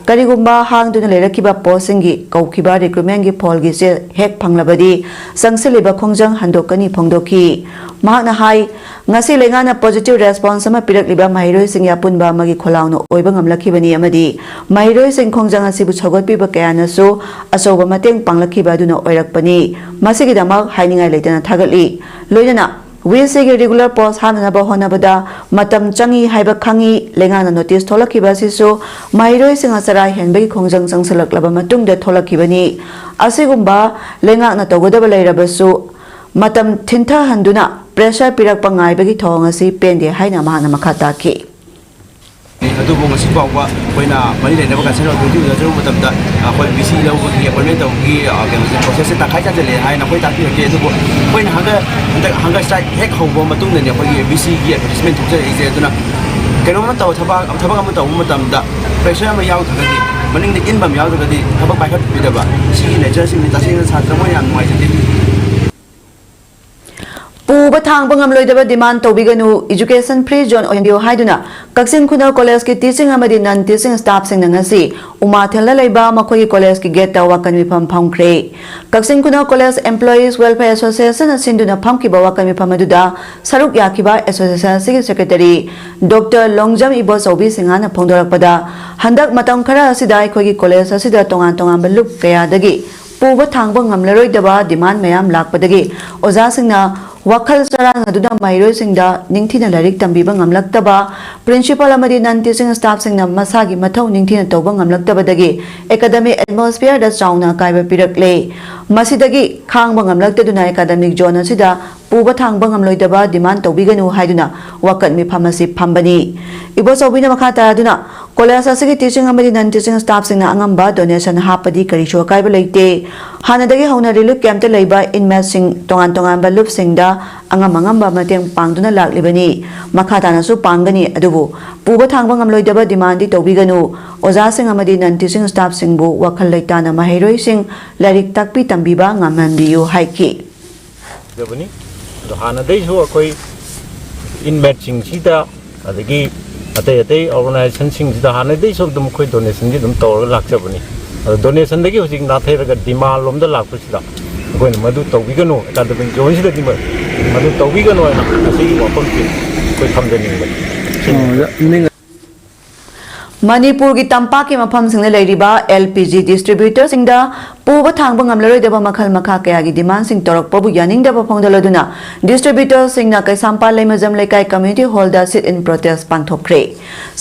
ꯀꯔꯤꯒꯨꯝꯕ ꯍꯥꯡꯗꯨꯅ ꯂꯩꯔꯛꯈꯤꯕ postꯁꯤꯡꯒꯤ ꯀꯧꯈꯤꯕ recruitmentꯀꯤ ꯐꯣꯜꯒꯤ ꯆꯦ ꯍꯦꯛ ꯐꯪꯂꯕꯗꯤ ꯆꯪꯁꯤꯜꯂꯤꯕ ꯈꯣꯡꯖꯪ ꯍꯟꯗꯣꯛꯀꯅꯤ ꯐꯣꯡꯗꯣꯛꯈꯤ꯫ ꯃꯍꯥꯛꯅ ꯍꯥꯏ, ꯉꯁꯤ ꯂꯩꯉꯥꯛꯅ positive response ꯑꯃ ꯄꯤꯔꯛꯂꯤꯕ ꯃꯍꯩꯔꯣꯏꯁꯤꯡꯒꯤ ꯑꯄꯨꯟꯕ ꯑꯃꯒꯤ ꯈꯣꯜꯂꯥꯎꯅ ꯑꯣꯏꯕ ꯉꯝꯂꯛꯈꯤꯕꯅꯤ ꯑꯃꯗꯤ ꯃꯍꯩꯔꯣꯏꯁꯤꯡ ꯈꯣꯡꯖꯪ ꯑꯁꯤꯕꯨ ꯁꯧꯒꯠꯄꯤꯕ ꯀꯌꯥꯅꯁꯨ ꯑꯆꯧꯕ ꯃꯇꯦꯡ ꯄꯥꯡꯂꯛꯈꯤꯕ ꯑꯗꯨꯅ ꯑꯣꯏꯔꯛꯄꯅꯤ꯫ ꯃꯁꯤꯒꯤꯗꯃꯛ ꯍꯥꯏꯅꯤꯡꯉꯥꯏ ꯂꯩꯇꯅ ꯊꯥꯒꯠꯂꯤ꯫ ꯂꯣꯏꯅꯅ VCꯒꯤ regular post ꯍꯥꯞꯅꯅꯕ ꯍꯣꯠꯅꯕꯗ ꯃꯇꯝ ꯆꯪꯏ ꯍꯥꯏꯕ ꯈꯪꯏ꯫ ꯂꯩꯉꯥꯛꯅ notice ꯊꯣꯛꯂꯛꯈꯤꯕ ꯑꯁꯤꯁꯨ ꯃꯍꯩꯔꯣꯏꯁꯤꯡꯅ ꯆꯔꯥ ꯍꯦꯟꯕꯒꯤ ꯈꯣꯡꯖꯪ ꯆꯪꯁꯤꯜꯂꯛꯂꯕ ꯃꯇꯨꯡꯗ ꯊꯣꯛꯂꯛꯈꯤꯕꯅꯤ꯫ ꯑꯁꯤꯒꯨꯝꯕ ꯂꯩꯉꯥꯛꯅ ꯇꯧꯒꯗꯕ ꯂꯩꯔꯕꯁꯨ ꯃꯇꯝ ꯊꯤꯟꯊꯍꯟꯗꯨꯅ pressure ꯄꯤꯔꯛꯄ ꯉꯥꯏꯕꯒꯤ ꯊꯧꯑꯣꯡ ꯑꯁꯤ ꯄꯦꯟꯗꯦ ꯍꯥꯏꯅ ꯃꯍꯥꯛꯅ ꯃꯈꯥ ꯇꯥꯈꯤ꯫ ꯑꯗꯨꯕꯨ ꯉꯁꯤ ꯐꯥꯎꯕ ꯑꯩꯈꯣꯏꯅ ꯃꯔꯤ ꯂꯩꯅꯕ concern authority ꯎꯅꯖꯔꯨꯕ ꯃꯇꯝꯗ, ꯑꯩꯈꯣꯏ VC ꯂꯧꯕꯒꯤ, appointment ꯇꯧꯕꯒꯤ, ꯑ, ꯀꯩꯅꯣꯁꯦ, processꯁꯦ ꯇꯪꯈꯥꯏ ꯆꯥꯟꯁꯤꯜꯂꯛꯑꯦ ꯍꯥꯏꯅ ꯑꯩꯈꯣꯏ ꯇꯥꯛꯄꯤꯔꯛꯀꯦ꯫ ꯑꯗꯨꯕꯨ ꯑꯩꯈꯣꯏꯅ hunger, ꯍꯟꯗꯛ hunger strike ꯍꯦꯛ ꯍꯧꯕ ꯃꯇꯨꯡꯗꯅꯦ ꯑꯩꯈꯣꯏꯒꯤ VCꯒꯤ advertisement ꯊꯣꯛꯆꯔꯛꯏꯁꯦ꯫ ꯑꯗꯨꯅ ꯀꯩꯅꯣꯝꯃ ꯇꯧ-, ꯊꯕꯛ, ꯊꯕꯛ ꯑꯃ ꯇꯧꯕ ꯃꯇꯝꯗ pressure ꯑꯃ ꯌꯥꯎꯗ꯭ꯔꯒꯗꯤ, ꯃꯅꯤꯡꯗ ꯏꯟꯕ ꯑꯃ ꯌꯥꯎꯗ꯭ꯔꯒꯗꯤ ꯊꯕꯛ ꯄꯥꯏꯈꯠꯄꯤꯗꯕ, ꯁꯤꯒꯤ natureꯁꯤꯡꯁꯤ ꯇꯁꯦꯡꯅ ꯁꯥꯇ꯭ꯔ ꯃꯣꯏ ꯌꯥꯝ ꯅꯨꯡꯉꯥꯏꯖꯗꯦ꯫ ꯄꯨꯕ ꯊꯥꯡꯕ ꯉꯝꯂꯣꯏꯗꯕ demand ꯇꯧꯕꯤꯒꯅꯨ, education free zone ꯑꯣꯏꯍꯟꯕꯤꯌꯨ ꯍꯥꯏꯗꯨꯅ ꯀꯛꯆꯤꯡ ꯈꯨꯅꯧ collegeꯀꯤ teaching ꯑꯃꯗꯤ non teaching staffꯁꯤꯡꯅ ꯉꯁꯤ ꯎꯃꯥꯊꯦꯜꯗ ꯂꯩꯕ ꯃꯈꯣꯏꯒꯤ collegeꯀꯤ gateꯇ ꯋꯥꯀꯟ ꯃꯤꯐꯝ ꯐꯝꯈ꯭ꯔꯦ꯫ ꯀꯛꯆꯤꯡ ꯈꯨꯅꯧ college employees welfare associationꯅ ꯁꯤꯟꯗꯨꯅ ꯐꯝꯈꯤꯕ ꯋꯥꯀꯟ ꯃꯤꯐꯝ ꯑꯗꯨꯗ ꯁꯔꯨꯛ ꯌꯥꯈꯤꯕ association ꯑꯁꯤꯒꯤ secretary Doctor ꯂꯣꯡꯖꯝ ꯏꯕꯣꯆꯧꯕꯤ ꯁꯤꯡꯍꯅ ꯐꯣꯡꯗꯣꯔꯛꯄꯗ, ꯍꯟꯗꯛ ꯃꯇꯝ ꯈꯔ ꯑꯁꯤꯗ ꯑꯩꯈꯣꯏꯒꯤ college ꯑꯁꯤꯗ ꯇꯣꯉꯥꯟ ꯇꯣꯉꯥꯟꯕ ꯂꯨꯞ ꯀꯌꯥꯗꯒꯤ ꯄꯨꯕ ꯊꯥꯡꯕ ꯉꯝꯂꯔꯣꯏꯗꯕ demand ꯃꯌꯥꯝ ꯂꯥꯛꯄꯗꯒꯤ ꯑꯣꯖꯥꯁꯤꯡꯅ ꯋꯥꯈꯜ ꯆꯔꯥꯡꯅꯗꯨꯅ ꯃꯍꯩꯔꯣꯏꯁꯤꯡꯗ ꯅꯤꯡꯊꯤꯅ ꯂꯥꯏꯔꯤꯛ ꯇꯝꯕꯤꯕ ꯉꯝꯂꯛꯇꯕ, principal ꯑꯃꯗꯤ non teaching staffꯁꯤꯡꯅ ꯃꯁꯥꯒꯤ ꯃꯊꯧ ꯅꯤꯡꯊꯤꯅ ꯇꯧꯕ ꯉꯝꯂꯛꯇꯕꯗꯒꯤ academic atmosphereꯗ ꯆꯥꯎꯅ ꯑꯀꯥꯏꯕ ꯄꯤꯔꯛꯂꯦ꯫ ꯃꯁꯤꯗꯒꯤ ꯈꯥꯡꯕ ꯉꯝꯂꯛꯇꯗꯨꯅ academic zone ꯑꯁꯤꯗ ꯄꯨꯕ ꯊꯥꯡꯕ ꯉꯝꯂꯣꯏꯗꯕ demand ꯇꯧꯕꯤꯒꯅꯨ ꯍꯥꯏꯗꯨꯅ ꯋꯥꯀꯠ ꯃꯤꯐꯝ ꯑꯁꯤ ꯐꯝꯕꯅꯤ꯫ ꯏꯕꯣꯆꯧꯕꯤꯅ ꯃꯈꯥ ꯇꯥꯗꯨꯅ, ꯀꯣꯂꯦꯖ ꯑꯁꯤꯒꯤ teaching ꯑꯃꯗꯤ non teaching staffꯁꯤꯡꯅ ꯑꯉꯝꯕ donation ꯍꯥꯞꯄꯗꯤ ꯀꯔꯤꯁꯨ ꯑꯀꯥꯏꯕ ꯂꯩꯇꯦ꯫ ꯍꯥꯟꯅꯗꯒꯤ ꯍꯧꯅ relief campꯇ ꯂꯩꯕ inmateꯁꯤꯡ ꯇꯣꯉꯥꯟ ꯇꯣꯉꯥꯟꯕ ꯂꯨꯞꯁꯤꯡꯗ ꯑꯉꯝ ꯑꯉꯝꯕ ꯃꯇꯦꯡ ꯄꯥꯡꯗꯨꯅ ꯂꯥꯛꯂꯤꯕꯅꯤ꯫ ꯃꯈꯥ ꯇꯥꯅꯁꯨ ꯄꯥꯡꯒꯅꯤ, ꯑꯗꯨꯕꯨ ꯄꯨꯕ ꯊꯥꯡꯕ ꯉꯝꯂꯣꯏꯗꯕ demandꯗꯤ ꯇꯧꯕꯤꯒꯅꯨ꯫ ꯑꯣꯖꯥꯁꯤꯡ ꯑꯃꯗꯤ non teaching staffꯁꯤꯡꯕꯨ ꯋꯥꯈꯜ ꯂꯩꯇꯥꯅ ꯃꯍꯩꯔꯣꯏꯁꯤꯡ ꯂꯥꯏꯔꯤꯛ ꯇꯥꯛꯄꯤ ꯇꯝꯕꯤꯕ ꯉꯝꯍꯟꯕꯤꯌꯨ ꯍꯥꯏꯈꯤ꯫ ꯇꯧꯖꯕꯅꯤ꯫ ꯑꯗꯣ ꯍꯥꯟꯅꯗꯩꯁꯨ ꯑꯩꯈꯣꯏ inmateꯁꯤꯡꯁꯤꯗ, ꯑꯗꯒꯤ ꯑꯇꯩ ꯑꯇꯩ organizationꯁꯤꯡꯁꯤꯗ ꯍꯥꯟꯅꯗꯩꯁꯨ ꯑꯗꯨꯝ ꯑꯩꯈꯣꯏ donationꯗꯤ ꯑꯗꯨꯝ ꯇꯧꯔꯒ ꯂꯥꯛꯆꯕꯅꯤ꯫ ꯑꯗꯣ donationꯗꯒꯤ ꯍꯧꯖꯤꯛ ꯅꯥꯊꯩꯔꯒ demand ꯂꯣꯝꯗ ꯂꯥꯛꯄꯁꯤꯗ ꯑꯩꯈꯣꯏꯅ ꯃꯗꯨ ꯇꯧꯕꯤꯒꯅꯨ, academic zoneꯁꯤꯗꯗꯤ ꯃ-, ꯃꯗꯨ ꯇꯧꯕꯤꯒꯅꯨ ꯍꯥꯏꯅ ꯉꯁꯤꯒꯤ ꯋꯥꯐꯝꯁꯤ ꯑꯩꯈꯣꯏ ꯊꯝꯖꯅꯤꯡꯕꯅꯤ꯫ ꯃꯅꯤꯄꯨꯔꯒꯤ ꯇꯝꯄꯥꯛꯀꯤ ꯃꯐꯝꯁꯤꯡꯗ ꯂꯩꯔꯤꯕ LPG distributorꯁꯤꯡꯗ ꯄꯨꯕ ꯊꯥꯡꯕ ꯉꯝꯂꯔꯣꯏꯗꯕ ꯃꯈꯜ ꯃꯈꯥ ꯀꯌꯥꯒꯤ demandꯁꯤꯡ ꯇꯧꯔꯛꯄꯕꯨ ꯌꯥꯅꯤꯡꯗꯕ ꯐꯣꯡꯗꯣꯛꯂꯗꯨꯅ distributorꯁꯤꯡꯅ ꯀꯩꯁꯥꯝꯄꯥꯠ ꯂꯩꯃꯖꯝ ꯂꯩꯀꯥꯏ community hallꯗ sit-in protest ꯄꯥꯡꯊꯣꯛꯈ꯭ꯔꯦ꯫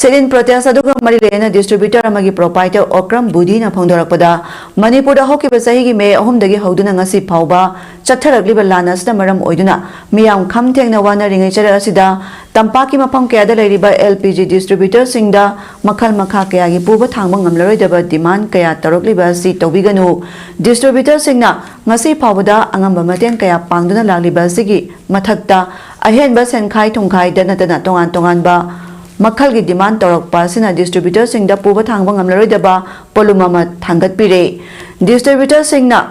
Sit-in protest ꯑꯗꯨꯒ ꯃꯔꯤ ꯂꯩꯅꯅ distributor ꯑꯃꯒꯤ proprietor ꯑꯣꯀ꯭ꯔꯝ ꯕꯨꯙꯤꯅ ꯐꯣꯡꯗꯣꯔꯛꯄꯗ, ꯃꯅꯤꯄꯨꯔꯗ ꯍꯧꯈꯤꯕ ꯆꯍꯤꯒꯤ ꯃꯦ ꯑꯍꯨꯝꯗꯒꯤ ꯍꯧꯗꯨꯅ ꯉꯁꯤ ꯐꯥꯎꯕ ꯆꯠꯊꯔꯛꯂꯤꯕ ꯂꯥꯟ ꯑꯁꯤꯅ ꯃꯔꯝ ꯑꯣꯏꯗꯨꯅ ꯃꯤꯌꯥꯝ ꯈꯝ ꯊꯦꯡꯅ ꯋꯥꯅꯔꯤꯉꯩ ꯆꯔꯛ ꯑꯁꯤꯗ ꯇꯝꯄꯥꯛꯀꯤ ꯃꯐꯝ ꯀꯌꯥꯗ ꯂꯩꯔꯤꯕ LPG distributorꯁꯤꯡꯗ ꯃꯈꯜ ꯃꯈꯥ ꯀꯌꯥꯒꯤ ꯄꯨꯕ ꯊꯥꯡꯕ ꯉꯝꯂꯔꯣꯏꯗꯕ demand ꯀꯌꯥ ꯇꯧꯔꯛꯂꯤꯕ ꯑꯁꯤ ꯇꯧꯕꯤꯒꯅꯨ꯫ Distributorꯁꯤꯡꯅ ꯉꯁꯤ ꯐꯥꯎꯕꯗ ꯑꯉꯝꯕ ꯃꯇꯦꯡ ꯀꯌꯥ ꯄꯥꯡꯗꯨꯅ ꯂꯥꯛꯂꯤꯕ ꯑꯁꯤꯒꯤ ꯃꯊꯛꯇ ꯑꯍꯦꯟꯕ ꯁꯦꯟꯈꯥꯏ ꯊꯨꯝꯈꯥꯏꯗ ꯅꯠꯇꯅ ꯇꯣꯉꯥꯟ ꯇꯣꯉꯥꯟꯕ ꯃꯈꯜꯒꯤ demand ꯇꯧꯔꯛꯄ ꯑꯁꯤꯅ distributorꯁꯤꯡꯗ ꯄꯨꯕ ꯊꯥꯡꯕ ꯉꯝꯂꯔꯣꯏꯗꯕ ꯄꯣꯠꯂꯨꯝ ꯑꯃ ꯊꯥꯡꯒꯠꯄꯤꯔꯦ꯫ Distributorꯁꯤꯡꯅ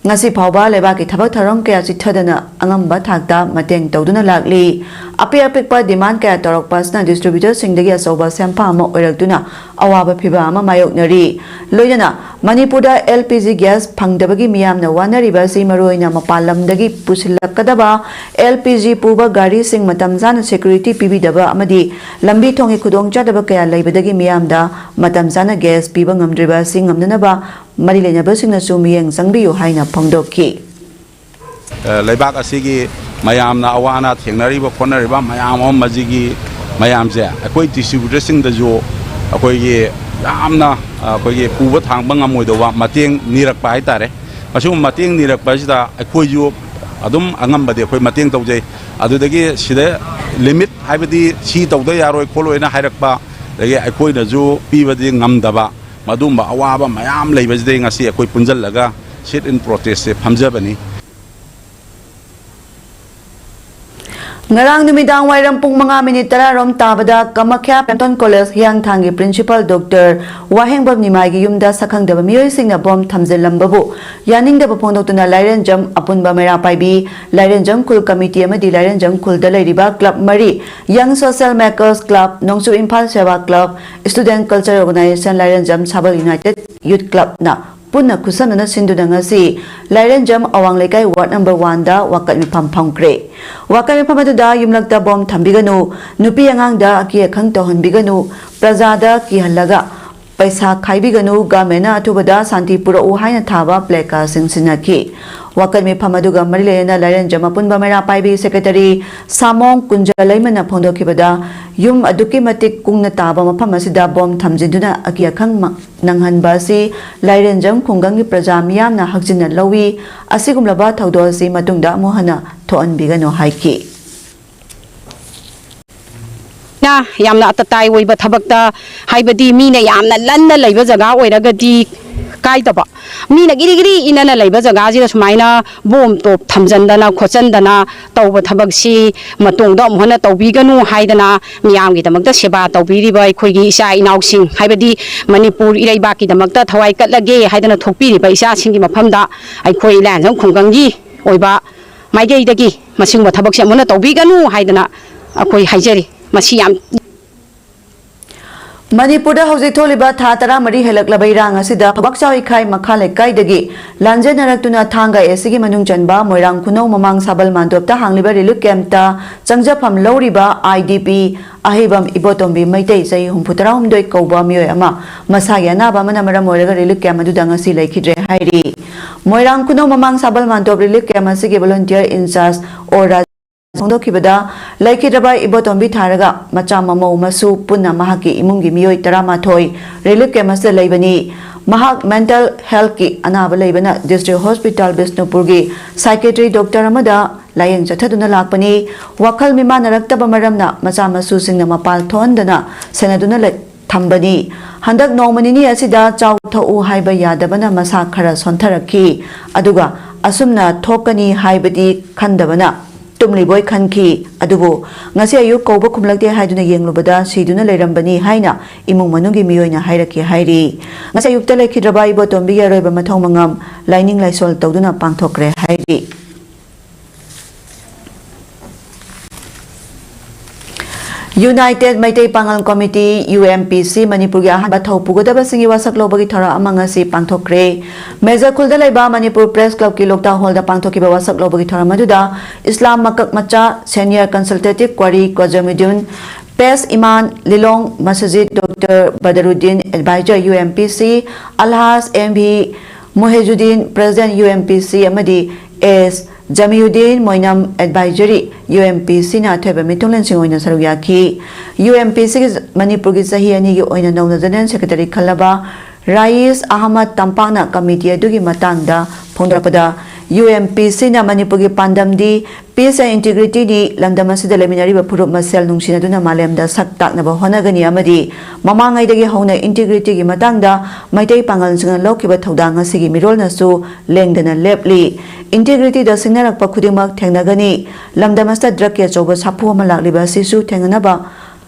ꯉꯁꯤ ꯐꯥꯎꯕ ꯂꯩꯕꯥꯛꯀꯤ ꯊꯕꯛ ꯊꯧꯔꯝ ꯀꯌꯥ ꯆꯤꯠꯊꯗꯅ ꯑꯉꯝꯕ ꯊꯥꯛꯇ ꯃꯇꯦꯡ ꯇꯧꯗꯨꯅ ꯂꯥꯛꯂꯤ꯫ ꯑꯄꯤꯛ ꯑꯄꯤꯛꯄ demand ꯀꯌꯥ ꯇꯧꯔꯛꯄ ꯑꯁꯤꯅ distributorꯁꯤꯡꯗꯒꯤ ꯑꯆꯧꯕ ꯁꯦꯟꯐꯥ ꯑꯃ ꯑꯣꯏꯔꯛꯇꯨꯅ ꯑꯋꯥꯕ ꯐꯤꯚꯝ ꯑꯃ ꯃꯥꯌꯣꯛꯅꯔꯤ꯫ ꯂꯣꯏꯅꯅ ꯃꯅꯤꯄꯨꯔꯗ LPG gas ꯐꯪꯗꯕꯒꯤ ꯃꯤꯌꯥꯝꯅ ꯋꯥꯅꯔꯤꯕ ꯑꯁꯤ ꯃꯔꯨꯑꯣꯏꯅ ꯃꯄꯥꯟ ꯂꯝꯗꯒꯤ ꯄꯨꯁꯤꯜꯂꯛꯀꯗꯕ LPG ꯄꯨꯕ ꯒꯥꯔꯤꯁꯤꯡ ꯃꯇꯝ ꯆꯥꯅ security ꯄꯤꯕꯤꯗꯕ ꯑꯃꯗꯤ ꯂꯝꯕꯤ ꯊꯣꯡꯒꯤ ꯈꯨꯗꯣꯡꯆꯥꯗꯕ ꯀꯌꯥ ꯂꯩꯕꯗꯒꯤ ꯃꯤꯌꯥꯝꯗ ꯃꯇꯝ ꯆꯥꯅ gas ꯄꯤꯕ ꯉꯝꯗ꯭ꯔꯤꯕ ꯑꯁꯤ ꯉꯝꯅꯅꯕ ꯃꯔꯤ ꯂꯩꯅꯕꯁꯤꯡꯅꯁꯨ ꯃꯤꯠꯌꯦꯡ ꯆꯪꯕꯤꯌꯨ ꯍꯥꯏꯅ ꯐꯣꯡꯗꯣꯛꯈꯤ꯫ ꯂꯩꯕꯥꯛ ꯑꯁꯤꯒꯤ ꯃꯌꯥꯝꯅ ꯑꯋꯥ ꯑꯅꯥ ꯊꯦꯡꯅꯔꯤꯕ ꯈꯣꯠꯅꯔꯤꯕ ꯃꯌꯥꯝ ꯑꯃ, ꯃꯁꯤꯒꯤ ꯃꯌꯥꯝꯁꯦ ꯑꯩꯈꯣꯏ ꯗꯤꯁꯇ꯭ꯔꯤꯕ꯭ꯌꯨꯇꯔꯁꯤꯡꯗꯁꯨ ꯑꯩꯈꯣꯏꯒꯤ ꯌꯥꯝꯅ, ꯑ, ꯑꯩꯈꯣꯏꯒꯤ ꯄꯨꯕ ꯊꯥꯡꯕ ꯉꯝꯃꯣꯏꯗꯧꯕ ꯃꯇꯦꯡ ꯅꯤꯔꯛꯄ ꯍꯥꯏꯇꯥꯔꯦ꯫ ꯃꯁꯤꯒꯨꯝꯕ ꯃꯇꯦꯡ ꯅꯤꯔꯛꯄ ꯑꯁꯤꯗ ꯑꯩꯈꯣꯏꯁꯨ ꯑꯗꯨꯝ ꯑꯉꯝꯕꯗꯤ ꯑꯩꯈꯣꯏ ꯃꯇꯦꯡ ꯇꯧꯖꯩ꯫ ꯑꯗꯨꯗꯒꯤ ꯁꯤꯗ ꯂꯤꯃꯤꯠ, ꯍꯥꯏꯕꯗꯤ ꯁꯤ ꯇꯧꯗ ꯌꯥꯔꯣꯏ ꯈꯣꯠꯂꯣꯏꯅ ꯍꯥꯏꯔꯛꯄ, ꯑꯗꯒꯤ ꯑꯩꯈꯣꯏꯅꯁꯨ ꯄꯤꯕꯗꯤ ꯉꯝꯗꯕ, ꯃꯗꯨꯒꯨꯝꯕ ꯑꯋꯥꯕ ꯃꯌꯥꯝ ꯂꯩꯕꯁꯤꯗꯩ ꯉꯁꯤ ꯑꯩꯈꯣꯏ ꯄꯨꯟꯁꯤꯜꯂꯒ sit in protestꯁꯦ ꯐꯝꯖꯕꯅꯤ꯫ ꯉꯔꯥꯡ ꯅꯨꯃꯤꯗꯥꯡ ꯋꯥꯏꯔꯝ ꯄꯨꯡ ꯃꯉꯥ ꯃꯤꯅꯤꯠ ꯇꯔꯥ ꯔꯣꯝ ꯇꯥꯕꯗ ꯀꯃꯈ꯭ꯌꯥ ꯄꯦꯝꯇꯣꯟ ꯀꯣꯂꯦꯖ ꯍꯤꯌꯥꯡꯊꯥꯡꯒꯤ ꯄ꯭ꯔꯤꯟꯁꯤꯄꯥꯜ ꯗꯣꯛꯇꯔ ꯋꯥꯍꯦꯡꯕꯝ ꯅꯤꯃꯥꯏꯒꯤ ꯌꯨꯝꯗ ꯁꯛꯈꯪꯗꯕ ꯃꯤꯑꯣꯏꯁꯤꯡꯅ ꯕꯣꯝ ꯊꯝꯖꯤꯜꯂꯝꯕꯕꯨ ꯌꯥꯅꯤꯡꯗꯕ ꯐꯣꯡꯗꯣꯛꯇꯨꯅ ꯂꯥꯏꯔꯦꯟꯖꯝ ꯑꯄꯨꯟꯕ ꯃꯩꯔꯥ ꯄꯥꯏꯕꯤ, ꯂꯥꯏꯔꯦꯟꯖꯝ ꯈꯨꯜ ꯀꯃꯤꯇꯤ ꯑꯃꯗꯤ ꯂꯥꯏꯔꯦꯟꯖꯝ ꯈꯨꯜꯗ ꯂꯩꯔꯤꯕ ꯀ꯭ꯂꯕ ꯃꯔꯤ, ꯌꯪ social ꯃꯦꯀꯔꯁ club, Nongchup Imphal Seva club, student cultural organisation Lairenjam Sabal united youth ꯀ꯭ꯂꯕꯅ ꯄꯨꯟꯅ ꯈꯨꯠꯁꯝꯅꯅ ꯁꯤꯟꯗꯨꯅ ꯉꯁꯤ ꯂꯥꯏꯔꯦꯟꯖꯝ ꯑꯋꯥꯡ ꯂꯩꯀꯥꯏ ꯋꯥꯔꯗ ꯅꯝꯕꯔ ꯋꯥꯟꯗ ꯋꯥꯀꯠ ꯃꯤꯐꯝ ꯐꯝꯈ꯭ꯔꯦ꯫ ꯋꯥꯀꯠ ꯃꯤꯐꯝ ꯑꯗꯨꯗ ꯌꯨꯝꯂꯛꯇ ꯕꯣꯝ ꯊꯝꯕꯤꯒꯅꯨ, ꯅꯨꯄꯤ ꯑꯉꯥꯡꯗ ꯑꯀꯤ ꯑꯈꯪ ꯇꯧꯍꯟꯕꯤꯒꯅꯨ, ꯄ꯭ꯔꯖꯥꯗ ꯀꯤꯍꯜꯂꯒ ꯄꯩꯁꯥ ꯈꯥꯏꯕꯤꯒꯅꯨ, ꯒꯚꯔꯟꯃꯦꯟꯠꯅ ꯑꯊꯨꯕꯗ ꯁꯥꯟꯇꯤ ꯄꯨꯔꯛꯎ ꯍꯥꯏꯅ ꯊꯥꯕ ꯄ꯭ꯂꯦꯀꯥꯔꯗꯁꯤꯡ ꯁꯤꯟꯅꯈꯤ꯫ ꯋꯥꯀꯠ ꯃꯤꯐꯝ ꯑꯗꯨꯒ ꯃꯔꯤ ꯂꯩꯅꯅ ꯂꯥꯏꯔꯦꯟꯖꯝ ꯑꯄꯨꯟꯕ ꯃꯩꯔꯥ ꯄꯥꯏꯕꯤ ꯁꯦꯀ꯭ꯔꯦꯇꯔꯤ ꯁꯥꯃꯣꯡ ꯀꯨꯟꯖꯂꯩꯃꯅ ꯐꯣꯡꯗꯣꯛꯈꯤꯕꯗ, ꯌꯨꯝ ꯑꯗꯨꯛꯀꯤ ꯃꯇꯤꯛ ꯀꯨꯡꯅ ꯇꯥꯕ ꯃꯐꯝ ꯑꯁꯤꯗ ꯕꯣꯝ ꯊꯝꯖꯤꯟꯗꯨꯅ ꯑꯀꯤ ꯑꯈꯪ ꯃ-, ꯅꯪꯍꯟꯕ ꯑꯁꯤ ꯂꯥꯏꯔꯦꯟꯖꯝ ꯈꯨꯡꯒꯪꯒꯤ ꯄ꯭ꯔꯖꯥ ꯃꯤꯌꯥꯝꯅ ꯍꯛꯆꯤꯟꯅ ꯂꯧꯏ꯫ ꯑꯁꯤꯒꯨꯝꯂꯕ ꯊꯧꯗꯣꯛ ꯑꯁꯤ ꯃꯇꯨꯡꯗ ꯑꯃꯨꯛ ꯍꯟꯅ ꯊꯣꯛꯍꯟꯕꯤꯒꯅꯨ ꯍꯥꯏꯈꯤ꯫ ꯌꯥꯝꯅ ꯑꯇꯇꯥꯏ ꯑꯣꯏꯕ ꯊꯕꯛꯇ, ꯍꯥꯏꯕꯗꯤ ꯃꯤꯅ ꯌꯥꯝꯅ ꯂꯟꯅ ꯂꯩꯕ ꯖꯒꯥ ꯑꯣꯏꯔꯒꯗꯤ ꯀꯥꯏꯗꯕ, ꯃꯤꯅ ꯒꯤꯔꯤ ꯒꯤꯔꯤ ꯏꯅꯅ ꯂꯩꯕ ꯖꯒꯥꯁꯤꯗ ꯁꯨꯃꯥꯏꯅ ꯕꯣꯝ ꯇꯣꯞ ꯊꯝꯖꯟꯗꯅ ꯈꯣꯠꯆꯟꯗꯅ ꯇꯧꯕ ꯊꯕꯛꯁꯤ ꯃꯇꯨꯡꯗ ꯑꯃꯨꯛ ꯍꯟꯅ ꯇꯧꯕꯤꯒꯅꯨ ꯍꯥꯏꯗꯅ, ꯃꯤꯌꯥꯝꯒꯤꯗꯃꯛꯇ ꯁꯦꯕꯥ ꯇꯧꯕꯤꯔꯤꯕ ꯑꯩꯈꯣꯏꯒꯤ ꯏꯆꯥ ꯏꯅꯥꯎꯁꯤꯡ, ꯍꯥꯏꯕꯗꯤ ꯃꯅꯤꯄꯨꯔ ꯏꯔꯩꯕꯥꯛꯀꯤꯗꯃꯛꯇ ꯊꯋꯥꯏ ꯀꯠꯂꯒꯦ ꯍꯥꯏꯗꯅ ꯊꯣꯛꯄꯤꯔꯤꯕ ꯏꯆꯥꯁꯤꯡꯒꯤ ꯃꯐꯝꯗ ꯑꯩꯈꯣꯏ ꯂꯥꯏꯔꯦꯟꯖꯝ ꯈꯨꯡꯒꯪꯒꯤ ꯑꯣꯏꯕ ꯃꯥꯏꯀꯩꯗꯒꯤ ꯃꯁꯤꯒꯨꯝꯕ ꯊꯕꯛꯁꯦ ꯑꯃꯨꯛ ꯍꯟꯅ ꯇꯧꯕꯤꯒꯅꯨ ꯍꯥꯏꯗꯅ ꯑꯩꯈꯣꯏ ꯍꯥꯏꯖꯔꯤ꯫ ꯃꯁꯤ ꯌꯥꯝ ꯃꯅꯤꯄꯨꯔꯗ ꯍꯧꯖꯤꯛ ꯊꯣꯛꯂꯤꯕ ꯊꯥ ꯇꯔꯥꯃꯔꯤ ꯍꯦꯜꯂꯛꯂꯕ ꯏꯔꯥꯡ ꯑꯁꯤꯗ ꯊꯧꯕꯥꯛꯆꯥꯎ ꯏꯈꯥꯏ ꯃꯈꯥ ꯂꯩꯀꯥꯏꯗꯒꯤ ꯂꯥꯟꯖꯦꯟꯅꯔꯛꯇꯨꯅ ꯊꯥꯡꯒ ꯑꯦꯁꯤꯒꯤ ꯃꯅꯨꯡ ꯆꯟꯕ ꯃꯣꯏꯔꯥꯡ ꯈꯨꯅꯧ ꯃꯃꯥꯡ ꯁꯥꯕꯜ ꯃꯥꯟꯗꯣꯞꯇ ꯍꯥꯡꯂꯤꯕ ꯔꯤꯂꯤꯐ ꯀꯦꯝꯞꯇ ꯆꯪꯖꯐꯝ ꯂꯧꯔꯤꯕ ꯑꯥꯏ ꯗꯤ ꯄꯤ ꯑꯍꯩꯕꯝ ꯏꯕꯣꯇꯣꯝꯕꯤ ꯃꯩꯇꯩ, ꯆꯍꯤ ꯍꯨꯝꯐꯨ ꯇꯔꯥꯍꯨꯝꯗꯣꯏ ꯀꯧꯕ ꯃꯤꯑꯣꯏ ꯑꯃ ꯃꯁꯥꯒꯤ ꯑꯅꯥꯕ ꯑꯃꯅ ꯃꯔꯝ ꯑꯣꯏꯔꯒ ꯔꯤꯂꯤꯐ ꯀꯦꯝꯞ ꯑꯗꯨꯗ ꯉꯁꯤ ꯂꯩꯈꯤꯗ꯭ꯔꯦ ꯍꯥꯏꯔꯤ꯫ ꯃꯣꯏꯔꯥꯡ ꯈꯨꯅꯧ ꯃꯃꯥꯡ ꯁꯥꯕꯜ ꯃꯥꯟꯗꯣꯞ ꯔꯤꯂꯤꯐ ꯀꯦꯝꯞ ꯑꯁꯤꯒꯤ ꯚꯣꯂꯨꯟꯇꯤꯌꯔ ꯏꯟꯆꯥꯔꯖ ꯑꯣ ꯔꯥꯖ ꯐꯣꯡꯗꯣꯛꯈꯤꯕꯗ, ꯂꯩꯈꯤꯗ꯭ꯔꯕ ꯏꯕꯣꯇꯣꯝꯕꯤ ꯊꯥꯔꯒ ꯃꯆꯥ ꯃꯃꯧ ꯃꯁꯨ ꯄꯨꯟꯅ ꯃꯍꯥꯛꯀꯤ ꯏꯃꯨꯡꯒꯤ ꯃꯤꯑꯣꯏ ꯇꯔꯥꯃꯥꯊꯣꯏ ꯔꯤꯂꯤꯐ ꯀꯦꯝꯞ ꯑꯁꯤꯗ ꯂꯩꯕꯅꯤ꯫ ꯃꯍꯥꯛ ꯃꯦꯟꯇꯜ ꯍꯦꯜꯊꯀꯤ ꯑꯅꯥꯕ ꯂꯩꯕꯅ ꯗꯤꯁꯇ꯭ꯔꯤꯛ ꯍꯣꯁꯄꯤꯇꯥꯜ ꯕꯤꯁꯅꯨꯄꯨꯔꯒꯤ ꯁꯥꯏꯀꯦꯇ꯭ꯔꯤ ꯗꯣꯛꯇꯔ ꯑꯃꯗ ꯂꯥꯌꯦꯡ ꯆꯠꯊꯗꯨꯅ ꯂꯥꯛꯄꯅꯤ꯫ ꯋꯥꯈꯜ ꯃꯤꯃꯥꯟꯅꯔꯛꯇꯕ ꯃꯔꯝꯅ ꯃꯆꯥ ꯃꯁꯨꯁꯤꯡꯅ ꯃꯄꯥꯜ ꯊꯣꯛꯍꯟꯗꯅ ꯁꯦꯟꯅꯗꯨꯅ ꯂꯩ-, ꯊꯝꯕꯅꯤ꯫ ꯍꯟꯗꯛ ꯅꯣꯡꯃ ꯅꯤꯅꯤ ꯑꯁꯤꯗ ꯆꯥꯎ ꯊꯛꯎ ꯍꯥꯏꯕ ꯌꯥꯗꯕꯅ ꯃꯁꯥ ꯈꯔ ꯁꯣꯟꯊꯔꯛꯈꯤ꯫ ꯑꯗꯨꯒ ꯑꯁꯨꯝꯅ ꯊꯣꯛꯀꯅꯤ ꯍꯥꯏꯕꯗꯤ ꯈꯟꯗꯕꯅ ꯇꯨꯝꯂꯤꯕꯣꯏ ꯈꯟꯈꯤ꯫ ꯑꯗꯨꯕꯨ ꯉꯁꯤ ꯑꯌꯨꯛ ꯀꯧꯕ ꯈꯨꯝꯂꯛꯇꯦ ꯍꯥꯏꯗꯨꯅ ꯌꯦꯡꯂꯨꯕꯗ ꯁꯤꯗꯨꯅ ꯂꯩꯔꯝꯕꯅꯤ ꯍꯥꯏꯅ ꯏꯃꯨꯡ ꯃꯅꯨꯡꯒꯤ ꯃꯤꯑꯣꯏꯅ ꯍꯥꯏꯔꯛꯈꯤ ꯍꯥꯏꯔꯤ꯫ ꯉꯁꯤ ꯑꯌꯨꯛꯇ ꯂꯩꯈꯤꯗ꯭ꯔꯕ ꯏꯕꯣꯇꯣꯝꯕꯤꯒꯤ ꯑꯔꯣꯏꯕ ꯃꯊꯧ ꯃꯉꯝ ꯂꯥꯏꯅꯤꯡ ꯂꯥꯏꯁꯣꯜ ꯇꯧꯗꯨꯅ ꯄꯥꯡꯊꯣꯛꯈ꯭ꯔꯦ ꯍꯥꯏꯔꯤ꯫ ꯌꯨꯅꯥꯏꯇꯦꯗ ꯃꯩꯇꯩ ꯄꯥꯉꯜ ꯀꯣꯃꯤꯇꯤ, ꯌꯨ ꯑꯦꯝ ꯄꯤ ꯁꯤ, ꯃꯅꯤꯄꯨꯔꯒꯤ ꯑꯍꯥꯟꯕ ꯊꯧ ꯄꯨꯒꯗꯕꯁꯤꯡꯒꯤ ꯋꯥꯁꯛ ꯂꯧꯕꯒꯤ ꯊꯧꯔꯝ ꯑꯃ ꯉꯁꯤ ꯄꯥꯡꯊꯣꯛꯈ꯭ꯔꯦ꯫ ꯃꯦꯖꯈꯨꯜꯗ ꯂꯩꯕ ꯃꯅꯤꯄꯨꯔ ꯄ꯭ꯔꯦꯁ ꯀ꯭ꯂꯕꯀꯤ ꯂꯣꯛꯇꯥꯛ ꯍꯣꯜꯗ ꯄꯥꯡꯊꯣꯛꯈꯤꯕ ꯋꯥꯁꯛ ꯂꯧꯕꯒꯤ ꯊꯧꯔꯝ ꯑꯗꯨꯗ ꯏꯁꯂꯥꯝ ꯃꯀꯛ ꯃꯆꯥ, ꯁꯦꯅꯤꯌꯔ ꯀꯟꯁꯜꯇꯦꯇꯤꯚ ꯀ꯭ꯋꯥꯔꯤ ꯀꯣꯖꯃꯨꯗꯤꯟ, ꯄꯦꯁ ꯏꯃꯥꯟ, ꯂꯤꯂꯣꯡ ꯃꯁꯖꯤꯗ doctor Badruddin, advisor U M P C, ꯑꯜꯍꯥꯖ M V Mohejuddin, president U M P C, ꯑꯃꯗꯤ S Jamiyuddin Moinam, advisory U M P ꯁꯤꯅ ꯑꯊꯣꯏꯕ ꯃꯤꯊꯨꯡꯂꯦꯟꯁꯤꯡ ꯑꯣꯏꯅ ꯁꯔꯨꯛ ꯌꯥꯈꯤ꯫ ꯌꯨ ꯑꯦꯝ ꯄꯤ ꯁꯤꯒꯤ ꯃꯅꯤꯄꯨꯔꯒꯤ ꯆꯍꯤ ꯑꯅꯤꯒꯤ ꯑꯣꯏꯅ ꯅꯧꯅ general secretary ꯈꯜꯂꯕ rice Ahmad ꯇꯝꯄꯥꯛꯅ committee ꯑꯗꯨꯒꯤ ꯃꯇꯥꯡꯗ ꯐꯣꯡꯗꯣꯔꯛꯄꯗ, ꯌꯨ ꯑꯦꯝ ꯄꯤ ꯁꯤꯅ ꯃꯅꯤꯄꯨꯔꯒꯤ ꯄꯥꯟꯗꯝꯗꯤ peace and integrityꯅꯤ꯫ ꯂꯝꯗꯝ ꯑꯁꯤꯗ ꯂꯩꯃꯤꯟꯅꯔꯤꯕ ꯐꯨꯔꯨꯞ ꯃꯁꯦꯜ ꯅꯨꯡꯁꯤꯅꯗꯨꯅ ꯃꯥꯂꯦꯝꯗ ꯁꯛ ꯇꯥꯛꯅꯕ ꯍꯣꯠꯅꯒꯅꯤ ꯑꯃꯗꯤ ꯃꯃꯥꯡꯉꯩꯗꯒꯤ ꯍꯧꯅ integrityꯒꯤ ꯃꯇꯥꯡꯗ ꯃꯩꯇꯩ ꯄꯥꯉꯜꯁꯤꯡꯅ ꯂꯧꯈꯤꯕ ꯊꯧꯗꯥꯡ ꯑꯁꯤꯒꯤ ꯃꯤꯔꯣꯜꯅꯁꯨ ꯂꯦꯡꯗꯅ ꯂꯦꯞꯂꯤ꯫ Integrityꯗ ꯁꯤꯡꯅꯔꯛꯄ ꯈꯨꯗꯤꯡꯃꯛ ꯊꯦꯡꯅꯒꯅꯤ꯫ ꯂꯝꯗꯝ ꯑꯁꯤꯗ drugꯀꯤ ꯑꯆꯧꯕ ꯁꯥꯐꯨ ꯑꯃ ꯂꯥꯛꯂꯤꯕ ꯑꯁꯤꯁꯨ ꯊꯦꯡꯅꯅꯕ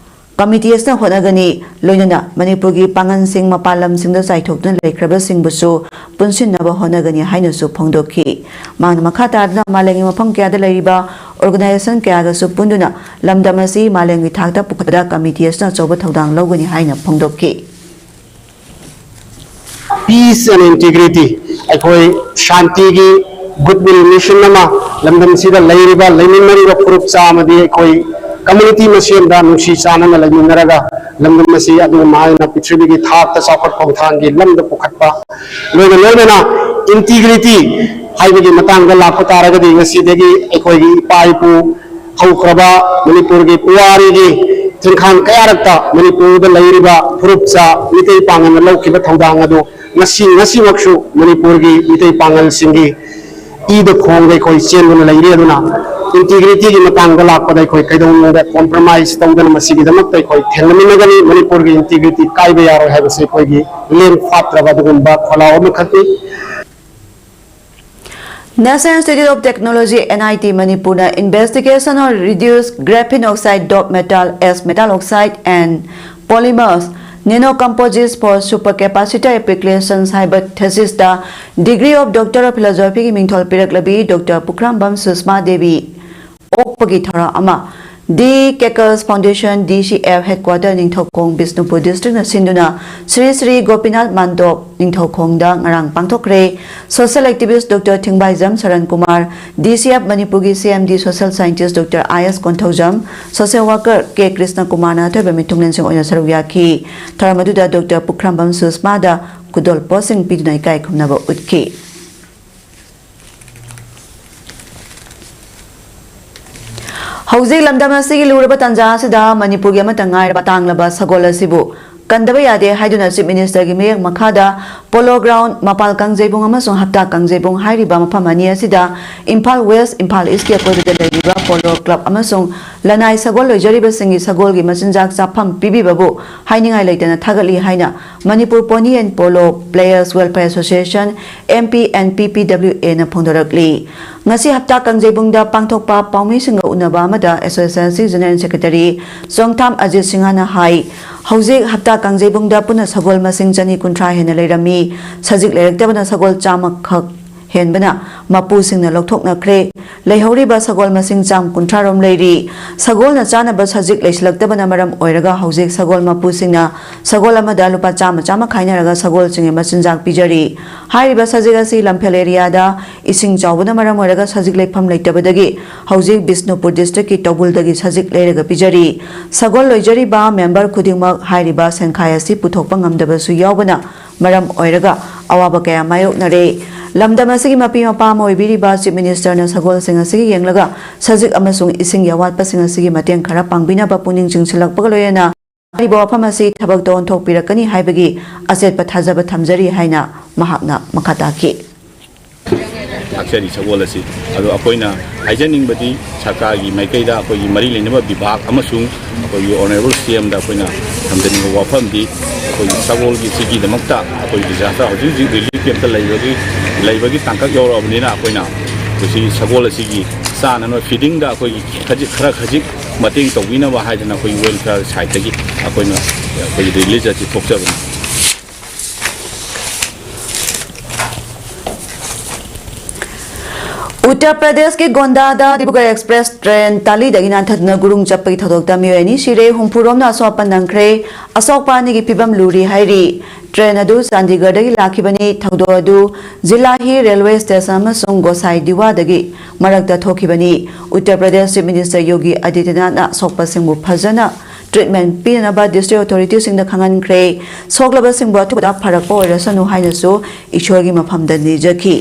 ꯀꯃꯤꯇꯤ ꯑꯁꯤꯅ ꯍꯣꯠꯅꯒꯅꯤ꯫ ꯂꯣꯏꯅꯅ ꯃꯅꯤꯄꯨꯔꯒꯤ ꯄꯥꯉꯜꯁꯤꯡ ꯃꯄꯥꯟ ꯂꯝꯁꯤꯡꯗ ꯆꯥꯏꯊꯣꯛꯇꯨꯅ ꯂꯩꯈ꯭ꯔꯕꯁꯤꯡꯕꯨꯁꯨ ꯄꯨꯟꯁꯤꯟꯅꯕ ꯍꯣꯠꯅꯒꯅꯤ ꯍꯥꯏꯅꯁꯨ ꯐꯣꯡꯗꯣꯛꯈꯤ꯫ ꯃꯍꯥꯛꯅ ꯃꯈꯥ ꯇꯥꯗꯨꯅ ꯃꯥꯂꯦꯝꯒꯤ ꯃꯐꯝ ꯀꯌꯥꯗ ꯂꯩꯔꯤꯕ organization ꯀꯌꯥꯒꯁꯨ ꯄꯨꯟꯗꯨꯅ ꯂꯝꯗꯝ ꯑꯁꯤ ꯃꯥꯂꯦꯝꯒꯤ ꯊꯥꯛꯇ ꯄꯨꯈꯠꯄꯗ committee ꯑꯁꯤꯅ ꯑꯆꯧꯕ ꯊꯧꯗꯥꯡ ꯂꯧꯒꯅꯤ ꯍꯥꯏꯅ ꯐꯣꯡꯗꯣꯛꯈꯤ꯫ Peace and integrity, ꯑꯩꯈꯣꯏ ꯁꯥꯟꯇꯤꯒꯤ goodwill mission ꯑꯃ ꯂꯝꯗꯝꯁꯤꯗ ꯂꯩꯔꯤꯕ, ꯂꯩꯃꯤꯟꯅꯔꯤꯕ ꯐꯨꯔꯨꯞ ꯆꯥꯝꯃꯗꯤ ꯑꯩꯈꯣꯏ community ꯃꯁꯦꯟꯗ ꯅꯨꯡꯁꯤ ꯆꯥꯟꯅꯅ ꯂꯩꯃꯤꯟꯅꯔꯒ ꯂꯝꯗꯝ ꯑꯁꯤ ꯑꯗꯨꯒꯨꯝꯕ ꯍꯥꯏꯅ ꯄ꯭ꯔꯤꯊꯤꯕꯤꯒꯤ ꯊꯥꯛꯇ ꯆꯥꯎꯈꯠ ꯈꯣꯡꯊꯥꯡꯒꯤ ꯂꯝꯗ ꯄꯨꯈꯠꯄ, ꯂꯣꯏꯅ ꯂꯣꯏꯅꯅ integrity ꯍꯥꯏꯕꯒꯤ ꯃꯇꯥꯡꯗ ꯂꯥꯛꯄ ꯇꯥꯔꯒꯗꯤ ꯉꯁꯤꯗꯒꯤ ꯑꯩꯈꯣꯏꯒꯤ ꯏꯄꯥ ꯏꯄꯨ ꯍꯧꯈ꯭ꯔꯕ ꯃꯅꯤꯄꯨꯔꯒꯤ ꯄꯨꯋꯥꯔꯤꯒꯤ ꯆꯤꯡꯈꯥꯡ ꯀꯌꯥꯔꯛꯇ ꯃꯅꯤꯄꯨꯔꯗ ꯂꯩꯔꯤꯕ ꯐꯨꯔꯨꯞꯆꯥ ꯃꯤꯇꯩ ꯄꯥꯡꯒꯜꯅ ꯂꯧꯈꯤꯕ ꯊꯧꯗꯥꯡ ꯑꯗꯨ ꯉꯁꯤ, ꯉꯁꯤꯃꯛꯁꯨ ꯃꯅꯤꯄꯨꯔꯒꯤ ꯃꯤꯇꯩ ꯄꯥꯡꯒꯜꯁꯤꯡꯒꯤ ꯏꯗ ꯈꯣꯡꯗ ꯑꯩꯈꯣꯏ ꯆꯦꯟꯗꯨꯅ ꯂꯩꯔꯤ꯫ ꯑꯗꯨꯅ integrityꯒꯤ ꯃꯇꯥꯡꯗ ꯂꯥꯛꯄꯗ ꯑꯩꯈꯣꯏ ꯀꯩꯗꯧꯅꯨꯡꯗ compromise ꯇꯧꯗꯅ ꯃꯁꯤꯒꯤꯗꯃꯛꯇ ꯑꯩꯈꯣꯏ ꯊꯦꯡꯅꯃꯤꯟꯅꯒꯅꯤ꯫ ꯃꯅꯤꯄꯨꯔꯒꯤ integrity ꯀꯥꯏꯕ ꯌꯥꯔꯣꯏ ꯍꯥꯏꯕꯁꯤ ꯑꯩꯈꯣꯏꯒꯤ ꯂꯦꯡ ꯐꯥꯠꯇ꯭ꯔꯕ ꯑꯗꯨꯒꯨꯝꯕ ꯈꯣꯜꯂꯥꯎ ꯑꯃꯈꯛꯅꯤ꯫ National Institute of Technology, N I T ꯃꯅꯤꯄꯨꯔꯅ Investigation on Reduced Graphene Oxide Doped Metal as Metal Oxide and Polymers Nanocomposites for Supercapacitor Applications ꯍꯥꯏꯕ thesisꯇ Degree of Doctor of Philosophyꯒꯤ ꯃꯤꯡꯊꯣꯜ ꯄꯤꯔꯛꯂꯕꯤ ꯗꯣꯛꯇꯔ ꯄꯨꯈ꯭ꯔꯝꯕꯝ ꯁꯨꯁꯃꯥ ꯗꯦꯕꯤ ꯑꯣꯛꯄꯒꯤ ꯊꯧꯔꯝ ꯑꯃ ꯗꯤ ꯀꯦꯀꯜꯁ foundation, D C F headquarter, Ningthoukhong, Bishnupur districtꯅ ꯁꯤꯟꯗꯨꯅ ꯁ꯭ꯔꯤ ꯁ꯭ꯔꯤ ꯒꯣꯄꯤꯅꯥꯊ ꯃꯥꯟꯗꯣꯞ, ꯅꯤꯡꯊꯧꯈꯣꯡꯗ ꯉꯔꯥꯡ ꯄꯥꯡꯊꯣꯛꯈ꯭ꯔꯦ꯫ Social activist doctor Thingbaijam Saran Kumar, D C F ꯃꯅꯤꯄꯨꯔꯒꯤ C M D social scientist doctor I S Konthoujam, social worker K Krishna ꯀꯨꯃꯥꯔꯅ ꯑꯊꯣꯏꯕ ꯃꯤꯊꯨꯡꯂꯦꯟꯁꯤꯡ ꯑꯣꯏꯅ ꯁꯔꯨꯛ ꯌꯥꯈꯤ꯫ ꯊꯧꯔꯝ ꯑꯗꯨꯗ ꯗꯣꯛꯇꯔ ꯄꯨꯈ꯭ꯔꯝꯕꯝ ꯁꯨꯁꯃꯥꯗ ꯈꯨꯗꯣꯜ ꯄꯣꯠꯁꯤꯡ ꯄꯤꯗꯨꯅ ꯏꯀꯥꯏ ꯈꯨꯝꯅꯕ ꯎꯠꯈꯤ꯫ ꯍꯧꯖꯤꯛ ꯂꯝꯗꯝ ꯑꯁꯤꯒꯤ ꯂꯨꯔꯕ ꯇꯥꯟꯖꯥ ꯑꯁꯤꯗ ꯃꯅꯤꯄꯨꯔꯒꯤ ꯑꯃꯠꯇ ꯉꯥꯏꯔꯕ ꯇꯥꯡꯂꯕ ꯁꯒꯣꯜ ꯑꯁꯤꯕꯨ ꯀꯟꯗꯕ ꯌꯥꯗꯦ ꯍꯥꯏꯗꯨꯅ Chief Ministerꯒꯤ ꯃꯌꯦꯛ ꯃꯈꯥꯗ Polo Ground, ꯃꯄꯥꯜ ꯀꯥꯡꯖꯩꯕꯨꯡ ꯑꯃꯁꯨꯡ ꯍꯞꯇꯥ ꯀꯥꯡꯖꯩꯕꯨꯡ ꯍꯥꯏꯔꯤꯕ ꯃꯐꯝ ꯑꯅꯤ ꯑꯁꯤꯗ ꯏꯝꯐꯥꯜ West, ꯏꯝꯐꯥꯜ Eastꯀꯤ ꯑꯀꯣꯏꯕꯗ ꯂꯩꯔꯤꯕ Polo Club ꯑꯃꯁꯨꯡ ꯂꯅꯥꯏ ꯁꯒꯣꯜ ꯂꯣꯏꯖꯔꯤꯕꯁꯤꯡꯒꯤ ꯁꯒꯣꯜꯒꯤ ꯃꯆꯤꯟꯖꯥꯛ ꯆꯥꯐꯝ ꯄꯤꯕꯤꯕꯕꯨ ꯍꯥꯏꯅꯤꯡꯉꯥꯏ ꯂꯩꯇꯅ ꯊꯥꯒꯠꯂꯤ ꯍꯥꯏꯅ Manipur Pony and Polo Players Welfare Association, M P and P P W Aꯅ ꯐꯣꯡꯗꯣꯔꯛꯂꯤ꯫ ꯉꯁꯤ ꯍꯞꯇꯥ ꯀꯥꯡꯖꯩꯕꯨꯡꯗ ꯄꯥꯡꯊꯣꯛꯄ ꯄꯥꯎꯃꯤꯁꯤꯡꯒ ꯎꯅꯕ ꯑꯃꯗ Associationꯒꯤ General Secretary ꯆꯣꯡꯊꯥꯝ ꯑꯖꯤꯠ ꯁꯤꯡꯍꯅ ꯍꯥꯏ, ꯍꯧꯖꯤꯛ ꯍꯞꯇꯥ ꯀꯥꯡꯖꯩꯕꯨꯡꯗ ꯄꯨꯟꯅ ꯁꯒꯣꯜ ꯃꯁꯤꯡ ꯆꯅꯤ ꯀꯨꯟꯊ꯭ꯔꯥ ꯍꯦꯟꯅ ꯂꯩꯔꯝꯃꯤ꯫ ꯁꯖꯤꯛ ꯂꯩꯔꯛꯇꯕꯅ ꯁꯒꯣꯜ ꯆꯥꯝꯃ ꯈꯛ ꯍꯦꯟꯕꯅ ꯃꯄꯨꯁꯤꯡꯅ ꯂꯧꯊꯣꯛꯅꯈ꯭ꯔꯦ꯫ ꯂꯩꯍꯧꯔꯤꯕ ꯁꯒꯣꯜ ꯃꯁꯤꯡ ꯆꯥꯝ ꯀꯨꯟꯊ꯭ꯔꯥ ꯔꯣꯝ ꯂꯩꯔꯤ꯫ ꯁꯒꯣꯜꯅ ꯆꯥꯅꯕ ꯁꯖꯤꯛ ꯂꯩꯁꯤꯜꯂꯛꯇꯕꯅ ꯃꯔꯝ ꯑꯣꯏꯔꯒ ꯍꯧꯖꯤꯛ ꯁꯒꯣꯜ ꯃꯄꯨꯁꯤꯡꯅ ꯁꯒꯣꯜ ꯑꯃꯗ ꯂꯨꯄꯥ ꯆꯥꯝꯃ ꯆꯥꯝꯃ ꯈꯥꯏꯅꯔꯒ ꯁꯒꯣꯜꯁꯤꯡꯒꯤ ꯃꯆꯤꯟꯖꯥꯛ ꯄꯤꯖꯔꯤ꯫ ꯍꯥꯏꯔꯤꯕ ꯁꯖꯤꯛ ꯑꯁꯤ ꯂꯝꯐꯦꯜ ꯑꯦꯔꯤꯌꯥꯗ ꯏꯁꯤꯡ ꯆꯥꯎꯕꯅ ꯃꯔꯝ ꯑꯣꯏꯔꯒ ꯁꯖꯤꯛ ꯂꯩꯐꯝ ꯂꯩꯇꯕꯗꯒꯤ ꯍꯧꯖꯤꯛ ꯕꯤꯁꯅꯨꯄꯨꯔ ꯗꯤꯁꯇ꯭ꯔꯤꯛꯀꯤ ꯇꯧꯕꯨꯜꯗꯒꯤ ꯁꯖꯤꯛ ꯂꯩꯔꯒ ꯄꯤꯖꯔꯤ꯫ ꯁꯒꯣꯜ ꯂꯣꯏꯖꯔꯤꯕ ꯃꯦꯝꯕꯔ ꯈꯨꯗꯤꯡꯃꯛ ꯍꯥꯏꯔꯤꯕ ꯁꯦꯟꯈꯥꯏ ꯑꯁꯤ ꯄꯨꯊꯣꯛꯄ ꯉꯝꯗꯕꯁꯨ ꯌꯥꯎꯕꯅ ꯃꯔꯝ ꯑꯣꯏꯔꯒ ꯑꯋꯥꯕ ꯀꯌꯥ ꯃꯥꯌꯣꯛꯅꯔꯦ꯫ ꯂꯝꯗꯝ ꯑꯁꯤꯒꯤ ꯃꯄꯤ ꯃꯄꯥ ꯑꯃ ꯑꯣꯏꯕꯤꯔꯤꯕ ꯆꯤꯐ ꯃꯤꯅꯤꯁꯇꯔꯅ ꯁꯒꯣꯜꯁꯤꯡ ꯑꯁꯤꯒꯤ ꯌꯦꯡꯂꯒ ꯁꯖꯤꯛ ꯑꯃꯁꯨꯡ ꯏꯁꯤꯡꯒꯤ ꯑꯋꯥꯠꯄꯁꯤꯡ ꯑꯁꯤꯒꯤ ꯃꯇꯦꯡ ꯈꯔ ꯄꯥꯡꯕꯤꯅꯕ ꯄꯨꯛꯅꯤꯡ ꯆꯤꯡꯁꯤꯜꯂꯛꯄꯒ ꯂꯣꯏꯅꯅ ꯍꯥꯏꯔꯤꯕ ꯋꯥꯐꯝ ꯑꯁꯤ ꯊꯕꯛꯇ ꯑꯣꯟꯊꯣꯛꯄꯤꯔꯛꯀꯅꯤ ꯍꯥꯏꯕꯒꯤ ꯑꯆꯦꯠꯄ ꯊꯥꯖꯕ ꯊꯝꯖꯔꯤ ꯍꯥꯏꯅ ꯃꯍꯥꯛꯅ ꯃꯈꯥ ꯇꯥꯈꯤ꯫ ꯂꯥꯛꯆꯔꯤ ꯁꯒꯣꯜ ꯑꯁꯤ꯫ ꯑꯗꯣ ꯑꯩꯈꯣꯏꯅ ꯍꯥꯏꯖꯅꯤꯡꯕꯗꯤ ꯁꯔꯀꯥꯔꯒꯤ ꯃꯥꯏꯀꯩꯗ ꯑꯩꯈꯣꯏꯒꯤ ꯃꯔꯤ ꯂꯩꯅꯕ ꯕꯤꯚꯥꯒ ꯑꯃꯁꯨꯡ ꯑꯩꯈꯣꯏꯒꯤ ꯑꯣꯅꯔꯦꯕꯜ ꯁꯤ ꯑꯦꯝꯗ ꯑꯩꯈꯣꯏꯅ ꯊꯝꯖꯅꯤꯡꯕ ꯋꯥꯐꯝꯗꯤ ꯑꯩꯈꯣꯏꯒꯤ ꯁꯒꯣꯜꯒꯤ ꯁꯤꯒꯤꯗꯃꯛꯇ ꯑꯩꯈꯣꯏ ꯗꯤꯖꯥꯁꯇꯔ ꯍꯧꯖꯤꯛ ꯍꯧꯖꯤꯛ ꯔꯤꯂꯤꯐ ꯀꯦꯝꯞꯇ ꯂꯩꯕꯒꯤ ꯂꯩꯕꯒꯤ ꯇꯥꯡꯀꯛ ꯌꯧꯔꯛꯑꯕꯅꯤꯅ ꯑꯩꯈꯣꯏꯅ ꯃꯁꯤ ꯁꯒꯣꯜ ꯑꯁꯤꯒꯤ ꯆꯥꯅꯅꯕ ꯐꯤꯗꯤꯡꯗ ꯑꯩꯈꯣꯏꯒꯤ ꯈꯖꯤꯛ ꯈꯔ ꯈꯖꯤꯛ ꯃꯇꯦꯡ ꯇꯧꯕꯤꯅꯕ ꯍꯥꯏꯗꯅ ꯑꯩꯈꯣꯏꯒꯤ ꯋꯦꯜꯐꯤꯌꯔ ꯁꯥꯏꯠꯇꯒꯤ ꯑꯩꯈꯣꯏꯅ ꯑꯩꯈꯣꯏꯒꯤ ꯔꯤꯂꯤꯖ ꯑꯁꯤ ꯊꯣꯛꯆꯕꯅꯤ꯫ ꯎꯠꯇꯔ ꯄ꯭ꯔꯗꯦꯁꯀꯤ ꯒꯣꯟꯗꯥꯗ ꯗꯤꯕ꯭ꯔꯨꯒꯔ ꯑꯦꯛꯁꯄ꯭ꯔꯦꯁ ꯇ꯭ꯔꯦꯟ ꯇꯥꯂꯤꯗꯒꯤ ꯅꯥꯟꯊꯗꯨꯅ ꯒꯨꯔꯨꯡ ꯆꯠꯄꯒꯤ ꯊꯧꯗꯣꯛꯇ ꯃꯤꯑꯣꯏ ꯑꯅꯤ ꯁꯤꯔꯦ, ꯍꯨꯝꯐꯨ ꯔꯣꯝꯅ ꯑꯁꯣꯛ ꯑꯄꯟ ꯅꯪꯈ꯭ꯔꯦ꯫ ꯑꯁꯣꯛꯄ ꯑꯅꯤꯒꯤ ꯐꯤꯕꯝ ꯂꯨꯔꯤ ꯍꯥꯏꯔꯤ꯫ ꯇ꯭ꯔꯦꯟ ꯑꯗꯨ ꯆꯥꯟꯗꯤꯒꯔꯗꯒꯤ ꯂꯥꯛꯈꯤꯕꯅꯤ꯫ ꯊꯧꯗꯣꯛ ꯑꯗꯨ ꯖꯤꯂꯥꯍꯤ ꯔꯦꯜꯋꯦ ꯁ꯭ꯇꯦꯁꯟ ꯑꯃꯁꯨꯡ ꯒꯣꯁꯥꯏ ꯗꯤꯋꯥꯗꯒꯤ ꯃꯔꯛꯇ ꯊꯣꯛꯈꯤꯕꯅꯤ꯫ ꯎꯠꯇꯔ ꯄ꯭ꯔꯗꯦꯁ ꯆꯤꯐ ꯃꯤꯅꯤꯁꯇꯔ ꯌꯣꯒꯤ ꯑꯥꯗꯤꯇ꯭ꯌꯅꯥꯊꯅ ꯑꯁꯣꯛꯄꯁꯤꯡꯕꯨ ꯐꯖꯅ ꯇ꯭ꯔꯤꯠꯃꯦꯟ ꯄꯤꯅꯅꯕ ꯗꯤꯁꯇ꯭ꯔꯤꯛ ꯑꯣꯊꯣꯔꯤꯇꯤꯁꯤꯡꯗ ꯈꯪꯍꯟꯈ꯭ꯔꯦ꯫ ꯁꯣꯛꯂꯕꯁꯤꯡꯕꯨ ꯑꯊꯨꯕꯗ ꯐꯔꯛꯄ ꯑꯣꯏꯔꯁꯅꯨ ꯍꯥꯏꯅꯁꯨ ꯏꯁꯣꯔꯒꯤ ꯃꯐꯝꯗ ꯅꯤꯖꯈꯤ꯫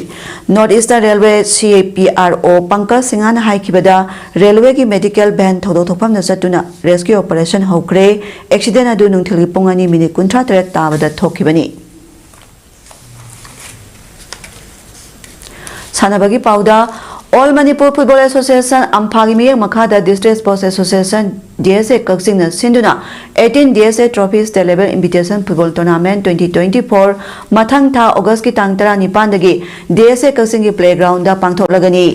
ꯅꯣꯔꯠ ꯏꯁꯇꯔꯟ ꯔꯦꯜꯋꯦ ꯁꯤ ꯏ ꯄꯤ ꯑꯥꯔ ꯑꯣ ꯄꯪꯀꯖ ꯁꯤꯡꯍꯅ ꯍꯥꯏꯈꯤꯕꯗ, ꯔꯦꯜꯋꯦꯒꯤ ꯃꯦꯗꯤꯀꯦꯜ ꯚꯦꯟ ꯊꯧꯗꯣꯛ ꯊꯣꯛꯐꯝꯗ ꯆꯠꯇꯨꯅ ꯔꯦꯁꯀ꯭ꯌꯨ ꯑꯣꯄꯔꯦꯁꯟ ꯍꯧꯈ꯭ꯔꯦ꯫ ꯑꯦꯛꯁꯤꯗꯦꯟ ꯑꯗꯨ ꯅꯨꯡꯊꯤꯜꯒꯤ ꯄꯨꯡ ꯑꯅꯤ ꯃꯤꯅꯤꯠ ꯀꯨꯟꯊ꯭ꯔꯥ ꯇꯔꯦꯠ ꯇꯥꯕꯗ ꯊꯣꯛꯈꯤꯕꯅꯤ꯫ ꯁꯥꯟꯅꯕꯒꯤ ꯄꯥꯎꯗ, ꯑꯣꯜ ꯃꯅꯤꯄꯨꯔ ꯐꯨꯠꯕꯣꯜ ꯑꯦꯁꯣꯁꯤꯌꯦꯁꯟ, ꯑꯝꯐꯥꯒꯤ ꯃꯤꯠꯌꯦꯡ ꯃꯈꯥꯗ district sports association, D S A, ꯀꯛꯆꯤꯡꯅ ꯁꯤꯟꯗꯨꯅ eighteen D S A Trophy State Level Invitation Football Tournament twenty twenty-four ꯃꯊꯪ ꯊꯥ ꯑꯣꯒꯁꯀꯤ ꯇꯥꯡ ꯇꯔꯥꯅꯤꯄꯥꯟꯗꯒꯤ ꯗꯤ ꯑꯦꯁ ꯑꯦ ꯀꯛꯆꯤꯡꯒꯤ ꯄ꯭ꯂꯦꯒ꯭ꯔꯥꯎꯟꯗ ꯄꯥꯡꯊꯣꯛꯂꯒꯅꯤ꯫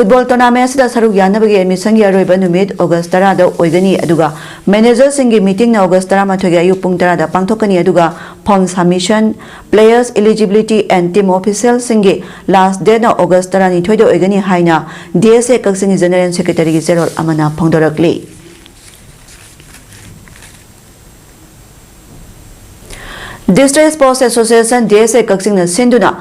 Football tournament ꯑꯁꯤꯗ ꯁꯔꯨꯛ ꯌꯥꯅꯕꯒꯤ admission ꯒꯤ ꯑꯔꯣꯏꯕ ꯅꯨꯃꯤꯠ August ꯇꯔꯥꯗ ꯑꯣꯏꯒꯅꯤ, ꯑꯗꯨꯒ manager ꯁꯤꯡꯒꯤ meeting ꯅ August ꯇꯔꯥꯃꯥꯊꯣꯏꯒꯤ ꯑꯌꯨꯛ ꯄꯨꯡ ꯇꯔꯥꯗ ꯄꯥꯡꯊꯣꯛꯀꯅꯤ, ꯑꯗꯨꯒ form submission, players eligibility and team official ꯁꯤꯡꯒꯤ last date ꯅ August ꯇꯔꯥꯅꯤꯊꯣꯏꯗ ꯑꯣꯏꯒꯅꯤ ꯍꯥꯏꯅ D S A ꯀꯛꯆꯤꯡꯒꯤ General Secretary ꯒꯤ ꯆꯦꯔꯣꯜ ꯑꯃꯅ ꯐꯣꯡꯗꯣꯔꯛꯂꯤ꯫ District Sports Association, D S A ꯀꯛꯆꯤꯡꯅ ꯁꯤꯟꯗꯨꯅ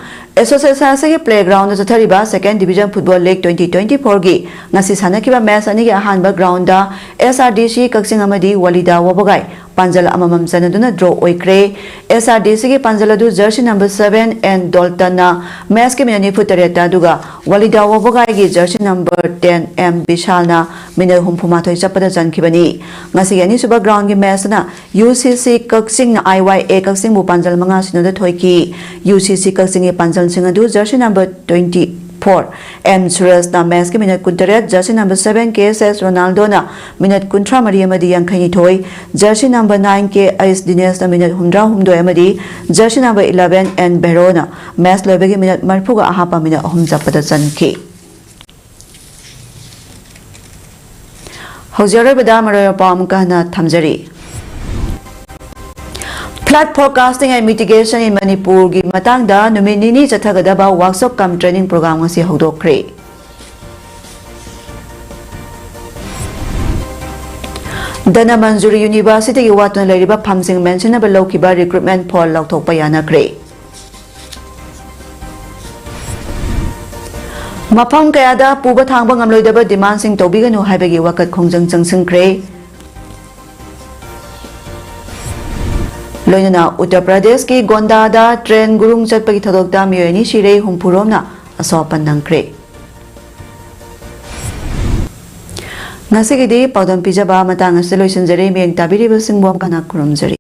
association ꯑꯁꯤꯒꯤ playground ꯗ ꯆꯠꯊꯔꯤꯕ Second Division Football League twenty twenty-four ꯒꯤ ꯉꯁꯤ ꯁꯥꯟꯅꯈꯤꯕ match ꯑꯅꯤꯒꯤ ꯑꯍꯥꯟꯕ ground ꯗ S R D C ꯀꯛꯆꯤꯡ ꯑꯃꯗꯤ ꯋꯥꯂꯤꯗꯥ ꯋꯥꯕꯒꯥꯏ ꯄꯥꯟꯖꯜ ꯑꯃꯃꯝ ꯆꯟꯅꯗꯨꯅ draw ꯑꯣꯏꯈ꯭ꯔꯦ꯫ S R D C ꯒꯤ ꯄꯥꯟꯖꯜ ꯑꯗꯨ jersey number seven N ꯗꯣꯜꯇꯟꯅ match ꯀꯤ minute ꯅꯤꯐꯨ ꯇꯔꯦꯠꯇ, ꯑꯗꯨꯒ ꯋꯥꯂꯤꯗꯥ ꯋꯥꯕꯒꯥꯏꯒꯤ jersey number ten M ꯕꯤꯁꯥꯜꯅ minute ꯍꯨꯝꯐꯨ ꯃꯥꯊꯣꯏ ꯆꯠꯄꯗ ꯆꯟꯈꯤꯕꯅꯤ꯫ ꯉꯁꯤꯒꯤ ꯑꯅꯤꯁꯨꯕ ground ꯒꯤ match ꯇꯅ U C C ꯀꯛꯆꯤꯡꯅ I Y A ꯀꯛꯆꯤꯡꯕꯨ ꯄꯥꯟꯖꯜ ꯃꯉꯥ ꯁꯤꯅꯣꯗ ꯊꯣꯏꯈꯤ꯫ U C C ꯀꯛꯆꯤꯡꯒꯤ ꯄꯥꯟꯖꯜꯁꯤꯡ ꯑꯗꯨ jersey number twenty-four M ꯁꯨꯔꯖꯅ match ꯀꯤ minute ꯀꯨꯟꯇꯔꯦꯠ, jersey number seven K S S ꯔꯣꯅꯥꯜꯗꯣꯅ minute ꯀꯨꯟꯊ꯭ꯔꯥ ꯃꯔꯤ ꯑꯃꯗꯤ ꯌꯥꯡꯈꯩ ꯅꯤꯊꯣꯏ, jersey number nine K H ꯗꯤꯅꯦꯁꯅ minute ꯍꯨꯝꯗ꯭ꯔꯥ ꯍꯨꯝꯗꯣꯏ ꯑꯃꯗꯤ jersey number eleven N ꯚꯦꯔꯣꯅ match ꯂꯣꯏꯕꯒꯤ minute ꯃꯔꯤꯐꯨꯒ ꯑꯍꯥꯞꯄ minute ꯑꯍꯨꯝ ꯆꯠꯄꯗ ꯆꯟꯈꯤ꯫ ꯍꯧꯖꯤꯛ ꯑꯔꯣꯏꯕꯗ ꯃꯔꯨꯑꯣꯏꯕ ꯄꯥꯎ ꯑꯃꯨꯛꯀ ꯍꯟꯅ ꯊꯝꯖꯔꯤ꯫ Flood forecasting and mitigation in ꯃꯅꯤꯄꯨꯔꯒꯤ ꯃꯇꯥꯡꯗ ꯅꯨꯃꯤꯠ ꯅꯤꯅꯤ ꯆꯠꯊꯒꯗꯕ workshop cum training program ꯉꯁꯤ ꯍꯧꯗꯣꯛꯈ꯭ꯔꯦ꯫ ꯙꯅꯃꯟꯖꯨꯔꯤ University ꯒꯤ ꯋꯥꯠꯇꯨꯅ ꯂꯩꯔꯤꯕ ꯐꯝꯁꯤꯡ ꯃꯦꯟꯁꯤꯟꯅꯕ ꯂꯧꯈꯤꯕ recruitment poll ꯂꯧꯊꯣꯛꯄ ꯌꯥꯅꯈ꯭ꯔꯦ꯫ ꯃꯐꯝ ꯀꯌꯥꯗ ꯄꯨꯕ ꯊꯥꯡꯕ ꯉꯝꯂꯣꯏꯗꯕ demand ꯁꯤꯡ ꯇꯧꯕꯤꯒꯅꯨ ꯍꯥꯏꯕꯒꯤ ꯋꯥꯀꯠ ꯈꯣꯡꯖꯪ ꯆꯪꯁꯤꯟꯈ꯭ꯔꯦ꯫ ꯂꯣꯏꯅꯅ ꯎꯠꯇꯔ ꯄ꯭ꯔꯗꯦꯁꯀꯤ ꯒꯣꯟꯗꯥꯗ train ꯒꯨꯔꯨꯡ ꯆꯠꯄꯒꯤ ꯊꯧꯗꯣꯛꯇ ꯃꯤꯑꯣꯏ ꯑꯅꯤ ꯁꯤꯔꯦ, ꯍꯨꯝꯐꯨ ꯔꯣꯝꯅ ꯑꯁꯣꯛ ꯑꯄꯟ ꯅꯪꯈ꯭ꯔꯦ꯫ ꯉꯁꯤꯒꯤꯗꯤ ꯄꯥꯎꯗꯝ ꯄꯤꯖꯕ ꯃꯇꯥꯡ ꯑꯁꯤꯗ ꯂꯣꯏꯁꯤꯟꯖꯔꯦ꯫ ꯃꯤꯠꯌꯦꯡ ꯇꯥꯕꯤꯔꯤꯕꯁꯤꯡꯕꯨ ꯑꯃꯨꯛ ꯍꯟꯅ ꯈꯨꯔꯨꯝꯖꯔꯤ꯫